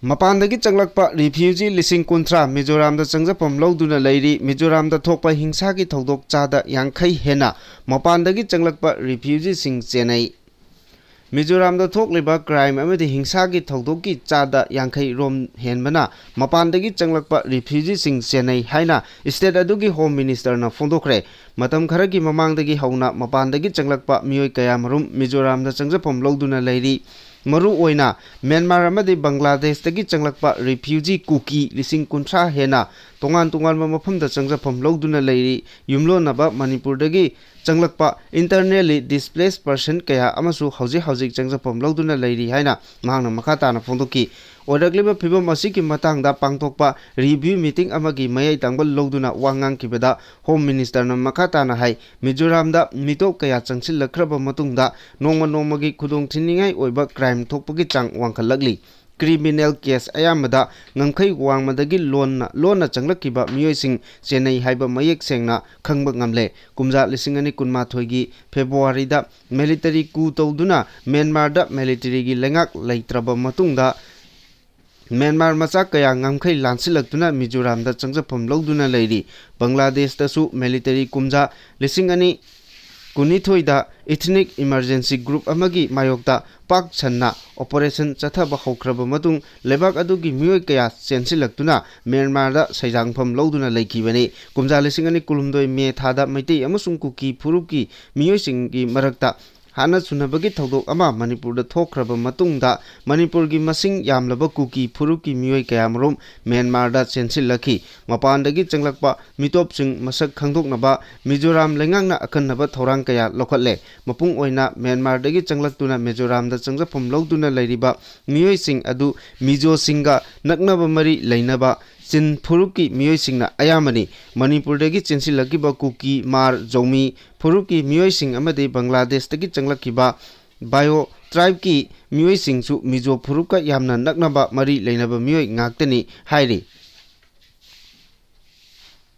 ꯃꯄꯥꯟꯗꯒꯤ ꯆꯪꯂꯛꯄ ꯔꯤꯐ꯭ꯌꯨꯖꯤ ꯂꯤꯁꯤꯡ ꯀꯨꯟꯊ꯭ꯔꯥ ꯃꯤꯖꯣꯔꯥꯝꯗ ꯆꯪꯖꯐꯝ ꯂꯧꯗꯨꯅ ꯂꯩꯔꯤ꯫ ꯃꯤꯖꯣꯔꯥꯝꯗ ꯊꯣꯛꯄ ꯍꯤꯡꯁꯥꯒꯤ ꯊꯧꯗꯣꯛ ꯆꯥꯗ ꯌꯥꯡꯈꯩ ꯍꯦꯟꯅ ꯃꯄꯥꯟꯗꯒꯤ ꯆꯪꯂꯛꯄ ꯔꯤꯐ꯭ꯌꯨꯖꯤꯁꯤꯡ ꯆꯦꯟꯅꯩ꯫ ꯃꯤꯖꯣꯔꯥꯝꯗ ꯊꯣꯛꯂꯤꯕ ꯀ꯭ꯔꯥꯏꯝ ꯑꯃꯗꯤ ꯍꯤꯡꯁꯥꯒꯤ ꯊꯧꯗꯣꯛꯀꯤ ꯆꯥꯗ ꯌꯥꯡꯈꯩ ꯔꯣꯝ ꯍꯦꯟꯕꯅ ꯃꯄꯥꯟꯗꯒꯤ ꯆꯪꯂꯛꯄ ꯔꯤꯐ꯭ꯌꯨꯖꯤꯁꯤꯡ ꯆꯦꯟꯅꯩ ꯍꯥꯏꯅ ꯁ꯭ꯇꯦꯠ ꯑꯗꯨꯒꯤ ꯍꯣꯝ ꯃꯤꯅꯤꯁꯇꯔꯅ ꯐꯣꯡꯗꯣꯛꯈ꯭ꯔꯦ꯫ ꯃꯇꯝ ꯈꯔꯒꯤ ꯃꯃꯥꯡꯗꯒꯤ ꯍꯧꯅ ꯃꯄꯥꯟꯗꯒꯤ ꯆꯪꯂꯛꯄ ꯃꯤꯑꯣꯏ ꯀꯌꯥꯃꯔꯨꯝ ꯃꯤꯖꯣꯔꯥꯝꯗ ꯆꯪꯖꯐꯝ ꯂꯧꯗꯨꯅ ꯂꯩꯔꯤ꯫ ꯃꯔꯨ ꯑꯣꯏꯅ ꯃ꯭ꯌꯥꯟꯃꯥꯔ ꯑꯃꯗꯤ ꯕꯪꯒ꯭ꯂꯥꯗꯦꯁꯇꯒꯤ ꯆꯪꯂꯛꯄ ꯔꯤꯐ꯭ꯌꯨꯖꯤ ꯀꯨꯀꯤ ꯂꯤꯁꯤꯡ ꯀꯨꯟꯊ꯭ꯔꯥ ꯍꯦꯟꯅ ꯇꯣꯉꯥꯟ ꯇꯣꯉꯥꯟꯕ ꯃꯐꯝꯗ ꯆꯪꯖꯐꯝ ꯂꯧꯗꯨꯅ ꯂꯩꯔꯤ꯫ ꯌꯨꯝꯂꯣꯟꯅꯕ ꯃꯅꯤꯄꯨꯔꯗꯒꯤ ꯆꯪꯂꯛꯄ internally displaced person ꯀꯌꯥ ꯑꯃꯁꯨ ꯍꯧꯖꯤꯛ ꯍꯧꯖꯤꯛ ꯆꯪꯖꯐꯝ ꯂꯧꯗꯨꯅ ꯂꯩꯔꯤ ꯍꯥꯏꯅ ꯃꯍꯥꯛꯅ ꯃꯈꯥ ꯇꯥꯅ ꯐꯣꯡꯗꯣꯛꯈꯤ꯫ ꯑꯣꯏꯔꯛꯂꯤꯕ ꯐꯤꯕꯝ ꯑꯁꯤꯒꯤ ꯃꯇꯥꯡꯗ ꯄꯥꯡꯊꯣꯛꯄ ꯔꯤꯚ꯭ꯌꯨ ꯃꯤꯇꯤꯡ ꯑꯃꯒꯤ ꯃꯌꯥꯏ ꯇꯥꯡꯕ ꯂꯧꯗꯨꯅ ꯋꯥ ꯉꯥꯡꯈꯤꯕꯗ ꯍꯣꯝ ꯃꯤꯅꯤꯁꯇꯔꯅ ꯃꯈꯥ ꯇꯥꯅ ꯍꯥꯏ, ꯃꯤꯖꯣꯔꯥꯝꯗ ꯃꯤꯇꯣꯞ ꯀꯌꯥ ꯆꯪꯁꯤꯜꯂꯛꯈ꯭ꯔꯕ ꯃꯇꯨꯡꯗ ꯅꯣꯡꯃ ꯅꯣꯡꯃꯒꯤ ꯈꯨꯗꯣꯡꯊꯤꯅꯤꯡꯉꯥꯏ ꯑꯣꯏꯕ ꯀ꯭ꯔꯥꯏꯝ ꯊꯣꯛꯄꯒꯤ ꯆꯥꯡ ꯋꯥꯡꯈꯠꯂꯛꯂꯤ꯫ ꯀ꯭ꯔꯤꯃꯤꯅꯦꯜ ꯀꯦꯁ ꯑꯌꯥꯝꯕꯗ ꯉꯝꯈꯩ ꯋꯥꯡꯃꯗꯒꯤ ꯂꯣꯟꯅ, ꯂꯣꯟꯅ ꯆꯪꯂꯛꯈꯤꯕ ꯃꯤꯑꯣꯏꯁꯤꯡ ꯆꯦꯟꯅꯩ ꯍꯥꯏꯕ ꯃꯌꯦꯛ ꯁꯦꯡꯅ ꯈꯪꯕ ꯉꯝꯂꯦ꯫ ꯀꯨꯝꯖꯥ ꯂꯤꯁꯤꯡ ꯑꯅꯤ ꯀꯨꯟꯃꯥꯊꯣꯏꯒꯤ ꯐꯦꯕ꯭ꯔꯨꯋꯥꯔꯤꯗ ꯃꯤꯂꯤꯇꯔꯤ ꯀꯨ ꯇꯧꯗꯨꯅ ꯃ꯭ꯌꯥꯟꯃꯥꯔꯗ ꯃꯤꯂꯤꯇꯔꯤꯒꯤ ꯂꯩꯉꯥꯛ ꯂꯩꯇ꯭ꯔꯕ ꯃꯇꯨꯡꯗ ꯃ꯭ꯌꯥꯟꯃꯥꯔ ꯃꯆꯥ ꯀꯌꯥ ꯉꯝꯈꯩ ꯂꯥꯟꯁꯤꯜꯂꯛꯇꯨꯅ ꯃꯤꯖꯣꯔꯥꯝꯗ ꯆꯪꯖꯐꯝ ꯂꯧꯗꯨꯅ ꯂꯩꯔꯤ꯫ ꯕꯪꯒ꯭ꯂꯥꯗꯦꯁꯇꯁꯨ ꯃꯤꯂꯤꯇꯔꯤ ꯀꯨꯝꯖꯥ ꯂꯤꯁꯤꯡ ꯑꯅꯤ ꯀꯨꯟꯅꯤꯊꯣꯏꯗ ethnic emergency group ꯑꯃꯒꯤ ꯃꯥꯌꯣꯛꯇ ꯄꯥꯛ ꯁꯟꯅ ꯑꯣꯄꯔꯦꯁꯟ ꯆꯠꯊꯕ ꯍꯧꯈ꯭ꯔꯕ ꯃꯇꯨꯡ ꯂꯩꯕꯥꯛ ꯑꯗꯨꯒꯤ ꯃꯤꯑꯣꯏ ꯀꯌꯥ ꯆꯦꯟꯁꯤꯜꯂꯛꯇꯨꯅ ꯃ꯭ꯌꯥꯟꯃꯥꯔꯗ ꯁꯩꯗꯥꯡꯐꯝ ꯂꯧꯗꯨꯅ ꯂꯩꯈꯤꯕꯅꯤ꯫ ꯀꯨꯝꯖꯥ ꯂꯤꯁꯤꯡ ꯑꯅꯤ ꯀꯨꯟꯍꯨꯝꯗꯣꯏ ꯃꯦ ꯊꯥꯗ ꯃꯩꯇꯩ ꯑꯃꯁꯨꯡ ꯀꯨꯀꯤ ꯐꯨꯔꯨꯞꯀꯤ ꯃꯤꯑꯣꯏꯁꯤꯡꯒꯤ ꯃꯔꯛꯇ ꯍꯥꯠꯅ ꯁꯨꯅꯕꯒꯤ ꯊꯧꯗꯣꯛ ꯑꯃ ꯃꯅꯤꯄꯨꯔꯗ ꯊꯣꯛꯈ꯭ꯔꯕ ꯃꯇꯨꯡꯗ ꯃꯅꯤꯄꯨꯔꯒꯤ ꯃꯁꯤꯡ ꯌꯥꯝꯂꯕ ꯀꯨꯀꯤ ꯐꯨꯔꯨꯞꯀꯤ ꯃꯤꯑꯣꯏ ꯀꯌꯥꯃꯔꯨꯝ ꯃ꯭ꯌꯥꯟꯃꯥꯔꯗ ꯆꯦꯟꯁꯤꯜꯂꯛꯈꯤ꯫ ꯃꯄꯥꯟꯗꯒꯤ ꯆꯪꯂꯛꯄ ꯃꯤꯇꯣꯞꯁꯤꯡ ꯃꯁꯛ ꯈꯪꯗꯣꯛꯅꯕ ꯃꯤꯖꯣꯔꯥꯝ ꯂꯩꯉꯥꯛꯅ ꯑꯀꯟꯅꯕ ꯊꯧꯔꯥꯡ ꯀꯌꯥ ꯂꯧꯈꯠꯂꯦ꯫ ꯃꯄꯨꯡ ꯑꯣꯏꯅ ꯃ꯭ꯌꯥꯟꯃꯥꯔꯗꯒꯤ ꯆꯪꯂꯛꯇꯨꯅ ꯃꯤꯖꯣꯔꯥꯝꯗ ꯆꯪꯖꯐꯝ ꯂꯧꯗꯨꯅ ꯂꯩꯔꯤꯕ ꯃꯤꯑꯣꯏꯁꯤꯡ ꯑꯗꯨ ꯃꯤꯖꯣꯁꯤꯡꯒ ꯅꯛꯅꯕ ꯃꯔꯤ ꯂꯩꯅꯕ ꯆꯤꯟ ꯐꯨꯔꯨꯞꯀꯤ ꯃꯤꯑꯣꯏꯁꯤꯡꯅ ꯑꯌꯥꯝꯕꯅꯤ꯫ ꯃꯅꯤꯄꯨꯔꯗꯒꯤ ꯆꯦꯟꯁꯤꯜꯂꯛꯈꯤꯕ ꯀꯨꯀꯤ, ꯃꯥꯔ, ꯖꯧꯃꯤ ꯐꯨꯔꯨꯞꯀꯤ ꯃꯤꯑꯣꯏꯁꯤꯡ ꯑꯃꯗꯤ ꯕꯪꯒ꯭ꯂꯥꯗꯦꯁꯇꯒꯤ ꯆꯪꯂꯛꯈꯤꯕ ꯕꯥꯏꯑꯣ ꯇ꯭ꯔꯥꯏꯕꯀꯤ ꯃꯤꯑꯣꯏꯁꯤꯡꯁꯨ ꯃꯤꯖꯣ ꯐꯨꯔꯨꯞꯀ ꯌꯥꯝꯅ ꯅꯛꯅꯕ ꯃꯔꯤ ꯂꯩꯅꯕ ꯃꯤꯑꯣꯏ ꯉꯥꯛꯇꯅꯤ ꯍꯥꯏꯔꯤ꯫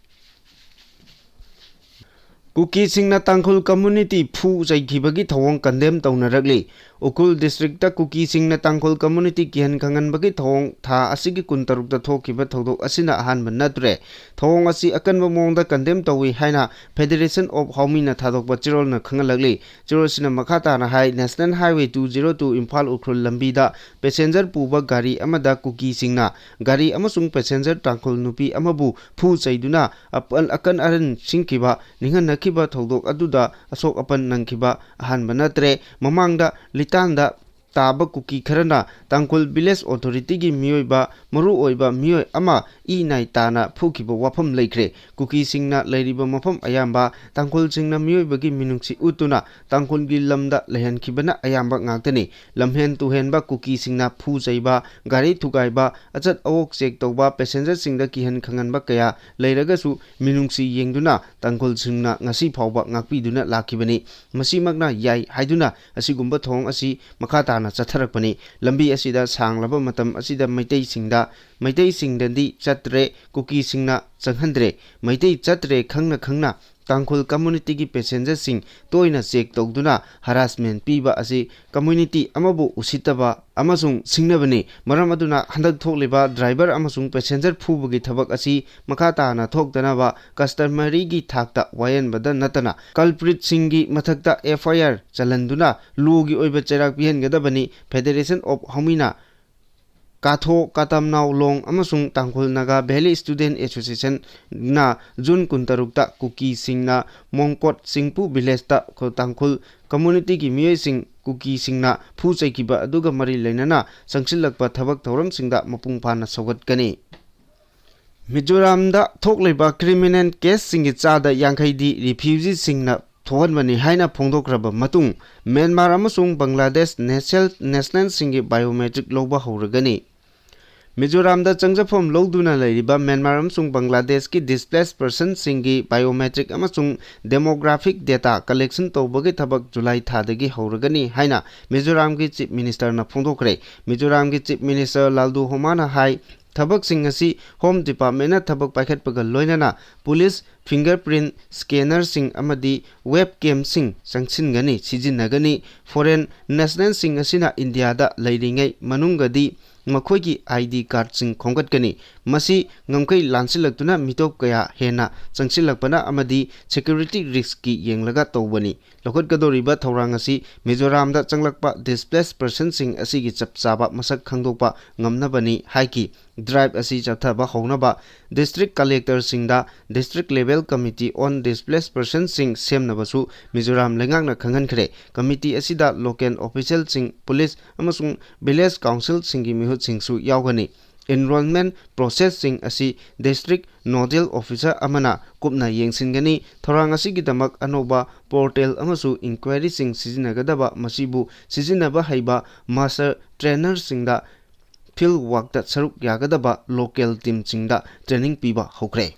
ꯀꯨꯀꯤꯁꯤꯡꯅ ꯇꯥꯡꯈꯨꯜ ꯀꯝꯃ꯭ꯌꯨꯅꯤꯇꯤ ꯐꯨ ꯆꯩꯈꯤꯕꯒꯤ ꯊꯧꯑꯣꯡ ꯀꯟꯗꯦꯝ ꯇꯧꯅꯔꯛꯂꯤ꯫ ꯎꯈ꯭ꯔꯨꯜ ꯗꯤꯁꯇ꯭ꯔꯤꯛꯇ ꯀꯨꯀꯤꯁꯤꯡꯅ ꯇꯥꯡꯈꯨꯜ ꯀꯝꯃ꯭ꯌꯨꯅꯤꯇꯤ ꯀꯤꯍꯟ ꯈꯪꯍꯟꯕꯒꯤ ꯊꯧꯑꯣꯡ ꯊꯥ ꯑꯁꯤꯒꯤ ꯀꯨꯟꯇꯔꯨꯛꯇ ꯊꯣꯛꯈꯤꯕ ꯊꯧꯗꯣꯛ ꯑꯁꯤꯅ ꯑꯍꯥꯟꯕ ꯅꯠꯇ꯭ꯔꯦ꯫ ꯊꯧꯑꯣꯡ ꯑꯁꯤ ꯑꯀꯟꯕ ꯃꯑꯣꯡꯗ ꯀꯟꯗꯦꯝ ꯇꯧꯏ ꯍꯥꯏꯅ Federation of ꯍꯥꯎꯃꯤꯅ ꯊꯥꯗꯣꯛꯄ ꯆꯦꯔꯣꯜꯅ ꯈꯪꯍꯜꯂꯛꯂꯤ꯫ ꯆꯦꯔꯣꯜꯁꯤꯅ ꯃꯈꯥ ꯇꯥꯅ ꯍꯥꯏ, National Highway two zero two Imphal Ukhrul ꯂꯝꯕꯤꯗ passenger ꯄꯨꯕ ꯒꯥꯔꯤ ꯑꯃꯗ ꯀꯨꯀꯤꯁꯤꯡꯅ ꯒꯥꯔꯤ ꯑꯃꯁꯨꯡ passenger ꯇꯥꯡꯈꯨꯜ ꯅꯨꯄꯤ ꯑꯃꯕꯨ ꯐꯨ ꯆꯩꯗꯨꯅ ꯑꯄꯟ-, ꯑꯀꯟ ꯑꯔꯟ ꯁꯤꯡꯈꯤꯕ ꯅꯤꯡꯍꯟꯅꯈꯤꯕ ꯊꯧꯗꯣꯛ ꯑꯗꯨꯗ ꯑꯁꯣꯛ ꯑꯄꯟ ꯅꯪꯈꯤꯕ ꯑꯍꯥꯟꯕ ꯅꯠꯇ꯭ꯔꯦ꯫ ꯃꯃꯥꯡꯗ ꯂꯤꯇꯥꯟꯗ ꯇꯥꯕ ꯀꯨꯀꯤ ꯈꯔꯅ ꯇꯥꯡꯈꯨꯜ ꯚꯤꯂꯦꯖ ꯑꯣꯊꯣꯔꯤꯇꯤꯒꯤ ꯃꯤꯑꯣꯏꯕ, ꯃꯔꯨꯑꯣꯏꯕ ꯃꯤꯑꯣꯏ ꯑꯃ ꯏ ꯅꯥꯏ ꯇꯥꯅ ꯐꯨꯈꯤꯕ ꯋꯥꯐꯝ ꯂꯩꯈ꯭ꯔꯦ꯫ ꯀꯨꯀꯤꯁꯤꯡꯅ ꯂꯩꯔꯤꯕ ꯃꯐꯝ ꯑꯌꯥꯝꯕ ꯇꯥꯡꯈꯨꯜꯁꯤꯡꯅ ꯃꯤꯑꯣꯏꯕꯒꯤ ꯃꯤꯅꯨꯡꯁꯤ ꯎꯠꯇꯨꯅ ꯇꯥꯡꯈꯨꯜꯒꯤ ꯂꯝꯗ ꯂꯩꯍꯟꯈꯤꯕꯅ ꯑꯌꯥꯝꯕ ꯉꯥꯛꯇꯅꯤ꯫ ꯂꯝꯍꯦꯟ ꯇꯨꯍꯦꯟꯕ ꯀꯨꯀꯤꯁꯤꯡꯅ ꯐꯨ ꯆꯩꯕ, ꯒꯥꯔꯤ ꯊꯨꯒꯥꯏꯕ, ꯑꯆꯠ ꯑꯋꯣꯛ ꯆꯦꯛ ꯇꯧꯕ, ꯄꯦꯁꯦꯟꯖꯔꯁꯤꯡꯗ ꯀꯤꯍꯟ ꯈꯪꯍꯟꯕ ꯀꯌꯥ ꯂꯩꯔꯒꯁꯨ ꯃꯤꯅꯨꯡꯁꯤ ꯌꯦꯡꯗꯨꯅ ꯇꯥꯡꯈꯨꯜꯁꯤꯡꯅ ꯉꯁꯤ ꯐꯥꯎꯕ ꯉꯥꯛꯄꯤꯗꯨꯅ ꯂꯥꯛꯈꯤꯕꯅꯤ꯫ ꯃꯁꯤꯃꯛꯅ ꯌꯥꯏ ꯍꯥꯏꯗꯨꯅ ꯑꯁꯤꯒꯨꯝꯕ ꯊꯧꯑꯣꯡ ꯑꯁꯤ ꯃꯈꯥ ꯇꯥꯅ ꯆꯠꯊꯔꯛꯄꯅꯤ꯫ ꯂꯝꯕꯤ ꯑꯁꯤꯗ ꯁꯥꯡꯂꯕ ꯃꯇꯝ ꯑꯁꯤꯗ ꯃꯩꯇꯩꯁꯤꯡꯗ, ꯃꯩꯇꯩꯁꯤꯡꯗꯗꯤ ꯆꯠꯇ꯭ꯔꯦ, ꯀꯨꯀꯤꯁꯤꯡꯅ ꯆꯪꯍꯟꯗ꯭ꯔꯦ꯫ ꯃꯩꯇꯩ ꯆꯠꯇ꯭ꯔꯦ ꯈꯪꯅ ꯈꯪꯅ ꯇꯥꯡꯈꯨꯜ ꯀꯝꯃꯨꯅꯤꯇꯤꯒꯤ ꯄꯦꯁꯦꯟꯖꯔꯁꯤꯡ ꯇꯣꯏꯅ ꯆꯦꯛ ꯇꯧꯗꯨꯅ ꯍꯔꯥꯁꯃꯦꯟ ꯄꯤꯕ ꯑꯁꯤ ꯀꯝꯃ꯭ꯌꯨꯅꯤꯇꯤ ꯑꯃꯕꯨ ꯎꯁꯤꯠꯇꯕ ꯑꯃꯁꯨꯡ ꯁꯤꯡꯅꯕꯅꯤ꯫ ꯃꯔꯝ ꯑꯗꯨꯅ ꯍꯟꯗꯛ ꯊꯣꯛꯂꯤꯕ ꯗ꯭ꯔꯥꯏꯚꯔ ꯑꯃꯁꯨꯡ ꯄꯦꯁꯦꯟꯖꯔ ꯐꯨꯕꯒꯤ ꯊꯕꯛ ꯑꯁꯤ ꯃꯈꯥ ꯇꯥꯅ ꯊꯣꯛꯇꯅꯕ ꯀꯁꯇꯃꯔꯤꯒꯤ ꯊꯥꯛꯇ ꯋꯥꯌꯦꯟꯕꯗ ꯅꯠꯇꯅ ꯀꯜꯄ꯭ꯔꯤꯠꯁꯤꯡꯒꯤ ꯃꯊꯛꯇ ꯑꯦꯐ ꯑꯥꯏ ꯑꯥꯔ ꯆꯜꯍꯟꯗꯨꯅ ꯂꯣꯒꯤ ꯑꯣꯏꯕ ꯆꯩꯔꯥꯛ ꯄꯤꯍꯟꯒꯗꯕꯅꯤ꯫ ꯐꯦꯗꯦꯔꯦꯁꯟ ꯑꯣꯐ ꯍꯧꯃꯤꯅ ꯀꯥꯊꯣ ꯀꯥꯇꯝꯅꯥꯎ ꯂꯣꯡ ꯑꯃꯁꯨꯡ ꯇꯥꯡꯈꯨꯜ ꯅꯥꯒꯥ ꯚꯦꯂꯤ ꯁ꯭ꯇꯨꯗꯦꯟꯠ ꯑꯦꯁꯣꯁꯤꯌꯦꯁꯟꯅ ꯖꯨꯟ ꯀꯨꯟꯇꯔꯨꯛꯇ ꯀꯨꯀꯤꯁꯤꯡꯅ ꯃꯣꯡꯀꯣꯠ ꯆꯤꯡꯄꯨ ꯚꯤꯂꯦꯖꯇ ꯇꯥꯡꯈꯨꯜ ꯀꯝꯃ꯭ꯌꯨꯅꯤꯇꯤꯒꯤ ꯃꯤꯑꯣꯏꯁꯤꯡ ꯀꯨꯀꯤꯁꯤꯡꯅ ꯐꯨ ꯆꯩꯈꯤꯕ ꯑꯗꯨꯒ ꯃꯔꯤ ꯂꯩꯅꯅ ꯆꯪꯁꯤꯜꯂꯛꯄ ꯊꯕꯛ ꯊꯧꯔꯝꯁꯤꯡꯗ ꯃꯄꯨꯡ ꯐꯥꯅ ꯁꯧꯒꯠꯀꯅꯤ꯫ ꯃꯤꯖꯣꯔꯥꯝꯗ ꯊꯣꯛꯂꯤꯕ ꯀ꯭ꯔꯤꯃꯤꯅꯦꯜ ꯀꯦꯁꯁꯤꯡꯒꯤ ꯆꯥꯗ ꯌꯥꯡꯈꯩꯗꯤ ꯔꯤꯐ꯭ꯌꯨꯖꯤꯁꯤꯡꯅ ꯊꯣꯛꯍꯟꯕꯅꯤ ꯍꯥꯏꯅ ꯐꯣꯡꯗꯣꯛꯈ꯭ꯔꯕ ꯃꯇꯨꯡ, ꯃ꯭ꯌꯥꯟꯃꯥꯔ ꯑꯃꯁꯨꯡ ꯕꯪꯒ꯭ꯂꯥꯗꯦꯁ ꯅꯦꯁꯅꯦꯜ, ꯅꯦꯁꯅꯦꯜꯁꯤꯡꯒꯤ ꯕꯥꯏꯑꯣꯃꯦꯇ꯭ꯔꯤꯛ ꯂꯧꯕ ꯍꯧꯔꯒꯅꯤ꯫ ꯃꯤꯖꯣꯔꯥꯝꯗ ꯆꯪꯖꯐꯝ ꯂꯧꯗꯨꯅ ꯂꯩꯔꯤꯕ ꯃ꯭ꯌꯥꯟꯃꯥꯔ ꯑꯃꯁꯨꯡ ꯕꯪꯒ꯭ꯂꯥꯗꯦꯁꯀꯤ ꯗꯤꯁꯄ꯭ꯂꯦꯁ ꯄꯔꯁꯟꯁꯤꯡꯒꯤ ꯕꯥꯏꯑꯣꯃꯦꯇ꯭ꯔꯤꯛ ꯑꯃꯁꯨꯡ ꯗꯦꯃꯣꯒ꯭ꯔꯥꯐꯤꯛ ꯗꯦꯇꯥ ꯀꯂꯦꯛꯁꯟ ꯇꯧꯕꯒꯤ ꯊꯕꯛ ꯖꯨꯂꯥꯏ ꯊꯥꯗꯒꯤ ꯍꯧꯔꯒꯅꯤ ꯍꯥꯏꯅ ꯃꯤꯖꯣꯔꯥꯝꯒꯤ ꯆꯤꯐ ꯃꯤꯅꯤꯁꯇꯔꯅ ꯐꯣꯡꯗꯣꯛꯈ꯭ꯔꯦ꯫ ꯃꯤꯖꯣꯔꯥꯝꯒꯤ ꯆꯤꯐ ꯃꯤꯅꯤꯁꯇꯔ ꯂꯥꯜꯗꯨ ꯍꯣꯃꯥꯅ ꯍꯥꯏ, ꯊꯕꯛꯁꯤꯡ ꯑꯁꯤ ꯍꯣꯝ ꯗꯤꯄꯥꯔꯠꯃꯦꯟꯅ ꯊꯕꯛ ꯄꯥꯏꯈꯠꯄꯒ ꯂꯣꯏꯅꯅ ꯄꯨꯂꯤꯁ, ꯐꯤꯡꯒꯔ ꯄ꯭ꯔꯤꯟꯠ ꯁ꯭ꯀꯦꯅꯔꯁꯤꯡ ꯑꯃꯗꯤ ꯋꯦꯕ ꯀꯦꯝꯁꯤꯡ ꯆꯪꯁꯤꯟꯒꯅꯤ, ꯁꯤꯖꯤꯟꯅꯒꯅꯤ꯫ ꯐꯣꯔꯦꯟ ꯅꯦꯁꯅꯦꯜꯁꯤꯡ ꯑꯁꯤꯅ ꯏꯟꯗꯤꯌꯥꯗ ꯂꯩꯔꯤꯉꯩ ꯃꯅꯨꯡꯗꯗꯤ ꯃꯈꯣꯏꯒꯤ ꯑꯥꯏ ꯗꯤ ꯀꯥꯔꯗꯁꯤꯡ ꯈꯣꯝꯒꯠꯀꯅꯤ꯫ ꯃꯁꯤ ꯉꯝꯈꯩ ꯂꯥꯟꯁꯤꯜꯂꯛꯇꯨꯅ ꯃꯤꯇꯣꯞ ꯀꯌꯥ ꯍꯦꯟꯅ ꯆꯪꯁꯤꯜꯂꯛꯄꯅ ꯑꯃꯗꯤ ꯁꯦꯀ꯭ꯌꯨꯔꯤꯇꯤ ꯔꯤꯁꯛꯀꯤ ꯌꯦꯡꯂꯒ ꯇꯧꯕꯅꯤ꯫ ꯂꯧꯈꯠꯀꯗꯧꯔꯤꯕ ꯊꯧꯔꯥꯡ ꯑꯁꯤ ꯃꯤꯖꯣꯔꯥꯝꯗ ꯆꯪꯂꯛꯄ ꯗꯤꯁꯄ꯭ꯂꯦꯁ ꯄꯔꯁꯟꯁꯤꯡ ꯑꯁꯤꯒꯤ ꯆꯞ ꯆꯥꯕ ꯃꯁꯛ ꯈꯪꯗꯣꯛꯄ ꯉꯝꯅꯕꯅꯤ ꯍꯥꯏꯈꯤ꯫ ꯗ꯭ꯔꯥꯏꯚ ꯑꯁꯤ ꯆꯠꯊꯕ ꯍꯧꯅꯕ ꯗꯤꯁꯇ꯭ꯔꯤꯛ ꯀꯂꯦꯛꯇꯔꯁꯤꯡꯗ District Level Committee on Displaced Personsꯁꯤꯡ ꯁꯦꯝꯅꯕꯁꯨ ꯃꯤꯖꯣꯔꯥꯝ ꯂꯩꯉꯥꯛꯅ ꯈꯪꯍꯟꯈ꯭ꯔꯦ꯫ ꯀꯃꯤꯇꯤ ꯑꯁꯤꯗ ꯂꯣꯀꯦꯜ ꯑꯣꯐꯤꯁꯤꯌꯦꯜꯁꯤꯡ, ꯄꯨꯂꯤꯁ ꯑꯃꯁꯨꯡ ꯚꯤꯂꯦꯖ ꯀꯥꯎꯟꯁꯤꯜꯁꯤꯡꯒꯤ ꯃꯤꯍꯨꯠꯁꯤꯡꯁꯨ ꯌꯥꯎꯒꯅꯤ꯫ Enrollment processꯁꯤꯡ ꯑꯁꯤ District Nodal Officer ꯑꯃꯅ ꯀꯨꯞꯅ ꯌꯦꯡꯁꯤꯟꯒꯅꯤ꯫ ꯊꯧꯔꯥꯡ ꯑꯁꯤꯒꯤꯗꯃꯛ ꯑꯅꯧꯕ ꯄꯣꯔꯇꯦꯜ ꯑꯃꯁꯨ ꯏꯟꯀ꯭ꯋꯥꯏꯔꯤꯁꯤꯡ ꯁꯤꯖꯤꯟꯅꯒꯗꯕ, ꯃꯁꯤꯕꯨ ꯁꯤꯖꯤꯟꯅꯕ ꯍꯩꯕ ꯃꯥꯁꯇꯔ ꯇ꯭ꯔꯦꯅꯔꯁꯤꯡꯗ ꯐꯤꯜꯗ ꯋꯥꯔꯛꯇ ꯁꯔꯨꯛ ꯌꯥꯒꯗꯕ ꯂꯣꯀꯦꯜ ꯇꯤꯝꯁꯤꯡꯗ ꯇ꯭ꯔꯦꯅꯤꯡ ꯄꯤꯕ ꯍꯧꯈ꯭ꯔꯦ꯫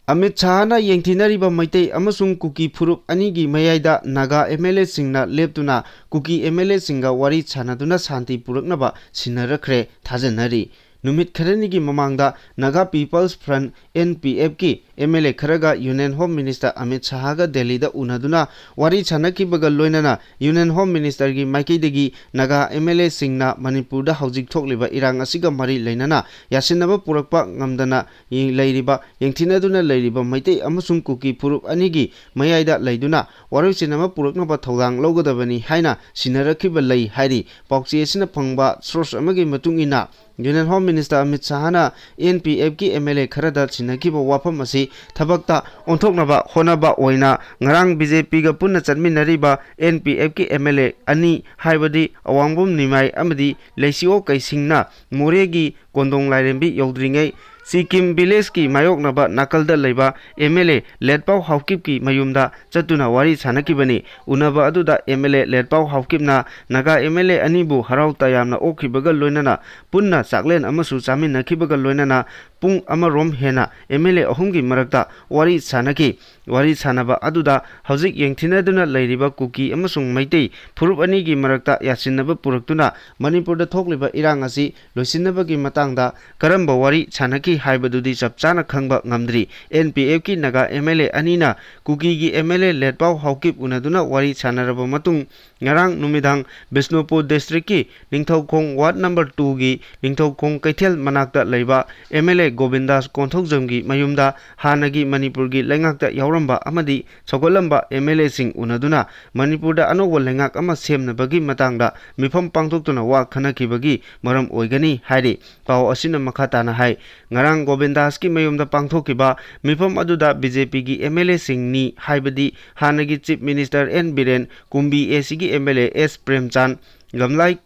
ꯑꯃꯤꯠ ꯁꯍꯥꯅ ꯌꯦꯡꯊꯤꯅꯔꯤꯕ ꯃꯩꯇꯩ ꯑꯃꯁꯨꯡ ꯀꯨꯀꯤ ꯐꯨꯔꯨꯞ ꯑꯅꯤꯒꯤ ꯃꯌꯥꯏꯗ ꯅꯥꯒꯥ ꯑꯦꯝ ꯑꯦꯜ ꯑꯦꯁꯤꯡꯅ ꯂꯦꯞꯇꯨꯅ ꯀꯨꯀꯤ ꯑꯦꯝ ꯑꯦꯜ ꯑꯦꯁꯤꯡꯒ ꯋꯥꯔꯤ ꯁꯥꯟꯅꯗꯨꯅ ꯁꯥꯟꯇꯤ ꯄꯨꯔꯛꯅꯕ ꯁꯤꯟꯅꯔꯛꯈ꯭ꯔꯦ ꯊꯥꯖꯅꯔꯤ꯫ ꯅꯨꯃꯤꯠ ꯈꯔꯅꯤꯒꯤ ꯃꯃꯥꯡꯗ Naga People's Front, N P Fꯀꯤ ꯑꯦꯝ ꯑꯦꯜ ꯑꯦ ꯈꯔꯒ ꯌꯨꯅꯤꯌꯟ ꯍꯣꯝ ꯃꯤꯅꯤꯁꯇꯔ ꯑꯃꯤꯠ ꯁꯍꯥꯒ ꯗꯦꯜꯂꯤꯗ ꯎꯅꯗꯨꯅ ꯋꯥꯔꯤ ꯁꯥꯟꯅꯈꯤꯕꯒ ꯂꯣꯏꯅꯅ ꯌꯨꯅꯤꯌꯟ ꯍꯣꯝ ꯃꯤꯅꯤꯁꯇꯔꯒꯤ ꯃꯥꯏꯀꯩꯗꯒꯤ ꯅꯥꯒꯥ ꯑꯦꯝ ꯑꯦꯜ ꯑꯦꯁꯤꯡꯅ ꯃꯅꯤꯄꯨꯔꯗ ꯍꯧꯖꯤꯛ ꯊꯣꯛꯂꯤꯕ ꯏꯔꯥꯡ ꯑꯁꯤꯒ ꯃꯔꯤ ꯂꯩꯅꯅ ꯌꯥꯁꯤꯟꯅꯕ ꯄꯨꯔꯛꯄ ꯉꯝꯗꯅ ꯌꯦꯡ-, ꯂꯩꯔꯤꯕ, ꯌꯦꯡꯊꯤꯅꯗꯨꯅ ꯂꯩꯔꯤꯕ ꯃꯩꯇꯩ ꯑꯃꯁꯨꯡ ꯀꯨꯀꯤ ꯐꯨꯔꯨꯞ ꯑꯅꯤꯒꯤ ꯃꯌꯥꯏꯗ ꯂꯩꯗꯨꯅ ꯋꯥꯔꯣꯏꯁꯤꯟ ꯑꯃ ꯄꯨꯔꯛꯅꯕ ꯊꯧꯗꯥꯡ ꯂꯧꯒꯗꯕꯅꯤ ꯍꯥꯏꯅ ꯁꯤꯟꯅꯔꯛꯈꯤꯕ ꯂꯩ ꯍꯥꯏꯔꯤ꯫ ꯄꯥꯎꯆꯦ ꯑꯁꯤꯅ ꯐꯪꯕ ꯁꯣꯔꯁ ꯑꯃꯒꯤ ꯃꯇꯨꯡ ꯏꯟꯅ, ꯌꯨꯅꯤꯌꯟ ꯍꯣꯝ ꯃꯤꯅꯤꯁꯇꯔ ꯑꯃꯤꯠ ꯁꯍꯥꯅ N P Fꯀꯤ ꯑꯦꯝ ꯑꯦꯜ ꯑꯦ ꯈꯔꯗ ꯁꯤꯟꯅꯈꯤꯕ ꯋꯥꯐꯝ ꯑꯁꯤ ꯊꯕꯛꯇ ꯑꯣꯟꯊꯣꯛꯅꯕ ꯍꯣꯠꯅꯕ ꯑꯣꯏꯅ ꯉꯔꯥꯡ ꯕꯤ ꯖꯦ ꯄꯤꯒ ꯄꯨꯟꯅ ꯆꯠꯃꯤꯟꯅꯔꯤꯕ N P Fꯀꯤ ꯑꯦꯝ ꯑꯦꯜ ꯑꯦ ꯑꯅꯤ, ꯍꯥꯏꯕꯗꯤ ꯑꯋꯥꯡꯕꯝ ꯅꯤꯃꯥꯏ ꯑꯃꯗꯤ ꯂꯩꯁꯤꯑꯣ ꯀꯩꯁꯤꯡꯅ ꯃꯣꯔꯦꯒꯤ ꯀꯣꯟꯗꯣꯡ ꯂꯥꯏꯔꯦꯝꯕꯤ ꯌꯧꯗ꯭ꯔꯤꯉꯩ ꯁꯤꯀꯤꯝ ꯚꯤꯂꯦꯖꯀꯤ ꯃꯥꯌꯣꯛꯅꯕ ꯅꯥꯀꯜꯗ ꯂꯩꯕ ꯑꯦꯝ ꯑꯦꯜ ꯑꯦ ꯂꯦꯠꯄꯥꯎ ꯍꯥꯎꯀꯤꯞꯀꯤ ꯃꯌꯨꯝꯗ ꯆꯠꯇꯨꯅ ꯋꯥꯔꯤ ꯁꯥꯟꯅꯈꯤꯕꯅꯤ꯫ ꯎꯅꯕ ꯑꯗꯨꯗ ꯑꯦꯝ ꯑꯦꯜ ꯑꯦ ꯂꯦꯠꯄꯥꯎ ꯍꯥꯎꯀꯤꯞꯅ ꯅꯥꯒꯥ ꯑꯦꯝ ꯑꯦꯜ ꯑꯦ ꯑꯅꯤꯕꯨ ꯍꯔꯥꯎ ꯇꯌꯥꯝꯅ ꯑꯣꯛꯈꯤꯕꯒ ꯂꯣꯏꯅꯅ ꯄꯨꯟꯅ ꯆꯥꯛꯂꯦꯟ ꯑꯃꯁꯨ ꯆꯥꯃꯤꯟꯅꯈꯤꯕꯒ ꯂꯣꯏꯅꯅ ꯄꯨꯡ ꯑꯃꯔꯣꯝ ꯍꯦꯟꯅ ꯑꯦꯝ ꯑꯦꯜ ꯑꯦ ꯑꯍꯨꯝꯒꯤ ꯃꯔꯛꯇ ꯋꯥꯔꯤ ꯁꯥꯟꯅꯈꯤ꯫ ꯋꯥꯔꯤ ꯁꯥꯟꯅꯕ ꯑꯗꯨꯗ ꯍꯧꯖꯤꯛ ꯌꯦꯡꯊꯤꯅꯗꯨꯅ ꯂꯩꯔꯤꯕ ꯀꯨꯀꯤ ꯑꯃꯁꯨꯡ ꯃꯩꯇꯩ ꯐꯨꯔꯨꯞ ꯑꯅꯤꯒꯤ ꯃꯔꯛꯇ ꯌꯥꯁꯤꯟꯅꯕ ꯄꯨꯔꯛꯇꯨꯅ ꯃꯅꯤꯄꯨꯔꯗ ꯊꯣꯛꯂꯤꯕ ꯏꯔꯥꯡ ꯑꯁꯤ ꯂꯣꯏꯁꯤꯟꯅꯕꯒꯤ ꯃꯇꯥꯡꯗ ꯀꯔꯝꯕ ꯋꯥꯔꯤ ꯁꯥꯟꯅꯈꯤ ꯍꯥꯏꯕꯗꯨꯗꯤ ꯆꯞ ꯆꯥꯅ ꯈꯪꯕ ꯉꯝꯗ꯭ꯔꯤ꯫ N P Fꯀꯤ ꯅꯥꯒꯥ ꯑꯦꯝ ꯑꯦꯜ ꯑꯦ ꯑꯅꯤꯅ ꯀꯨꯀꯤꯒꯤ M L A Letpao Haokip ꯎꯅꯗꯨꯅ ꯋꯥꯔꯤ ꯁꯥꯟꯅꯔꯕ ꯃꯇꯨꯡ ꯉꯔꯥꯡ ꯅꯨꯃꯤꯗꯥꯡ ꯕꯤꯁꯅꯨꯄꯨꯔ ꯗꯤꯁꯇ꯭ꯔꯤꯛꯀꯤ ꯅꯤꯡꯊꯧꯈꯣꯡ ꯋꯥꯔꯗ ꯅꯝꯕꯔ ꯇꯨꯒꯤ ꯅꯤꯡꯊꯧꯈꯣꯡ ꯀꯩꯊꯦꯜ ꯃꯅꯥꯛꯇ ꯂꯩꯕ ꯑꯦꯝ ꯑꯦꯜ ꯑꯦ ꯒꯣꯕꯤꯟꯗꯥꯁ ꯀꯣꯟꯊꯧꯖꯝꯒꯤ ꯃꯌꯨꯝꯗ ꯍꯥꯟꯅꯒꯤ ꯃꯅꯤꯄꯨꯔꯒꯤ ꯂꯩꯉꯥꯛꯇ ꯌꯥꯎꯔꯝꯕ ꯑꯃꯗꯤ ꯁꯧꯒꯠꯂꯝꯕ ꯑꯦꯝ ꯑꯦꯜ ꯑꯦꯁꯤꯡ ꯎꯅꯗꯨꯅ ꯃꯅꯤꯄꯨꯔꯗ ꯑꯅꯧꯕ ꯂꯩꯉꯥꯛ ꯑꯃ ꯁꯦꯝꯅꯕꯒꯤ ꯃꯇꯥꯡꯗ ꯃꯤꯐꯝ ꯄꯥꯡꯊꯣꯛꯇꯨꯅ ꯋꯥ ꯈꯟꯅꯈꯤꯕꯒꯤ ꯃꯔꯝ ꯑꯣꯏꯒꯅꯤ ꯍꯥꯏꯔꯤ꯫ ꯄꯥꯎ ꯑꯁꯤꯅ ꯃꯈꯥ ꯇꯥꯅ ꯍꯥꯏ, ꯉꯔꯥꯡ ꯒꯣꯕꯤꯟꯗꯥꯁꯀꯤ ꯃꯌꯨꯝꯗ ꯄꯥꯡꯊꯣꯛꯈꯤꯕ ꯃꯤꯐꯝ ꯑꯗꯨꯗ ꯕꯤ ꯖꯦ ꯄꯤꯒꯤ ꯑꯦꯝ ꯑꯦꯜ ꯑꯦꯁꯤꯡꯅꯤ ꯍꯥꯏꯕꯗꯤ ꯍꯥꯟꯅꯒꯤ chief minister N Biren, Kumbi A ꯁꯤꯒꯤ M L A S Premchand, Lamlai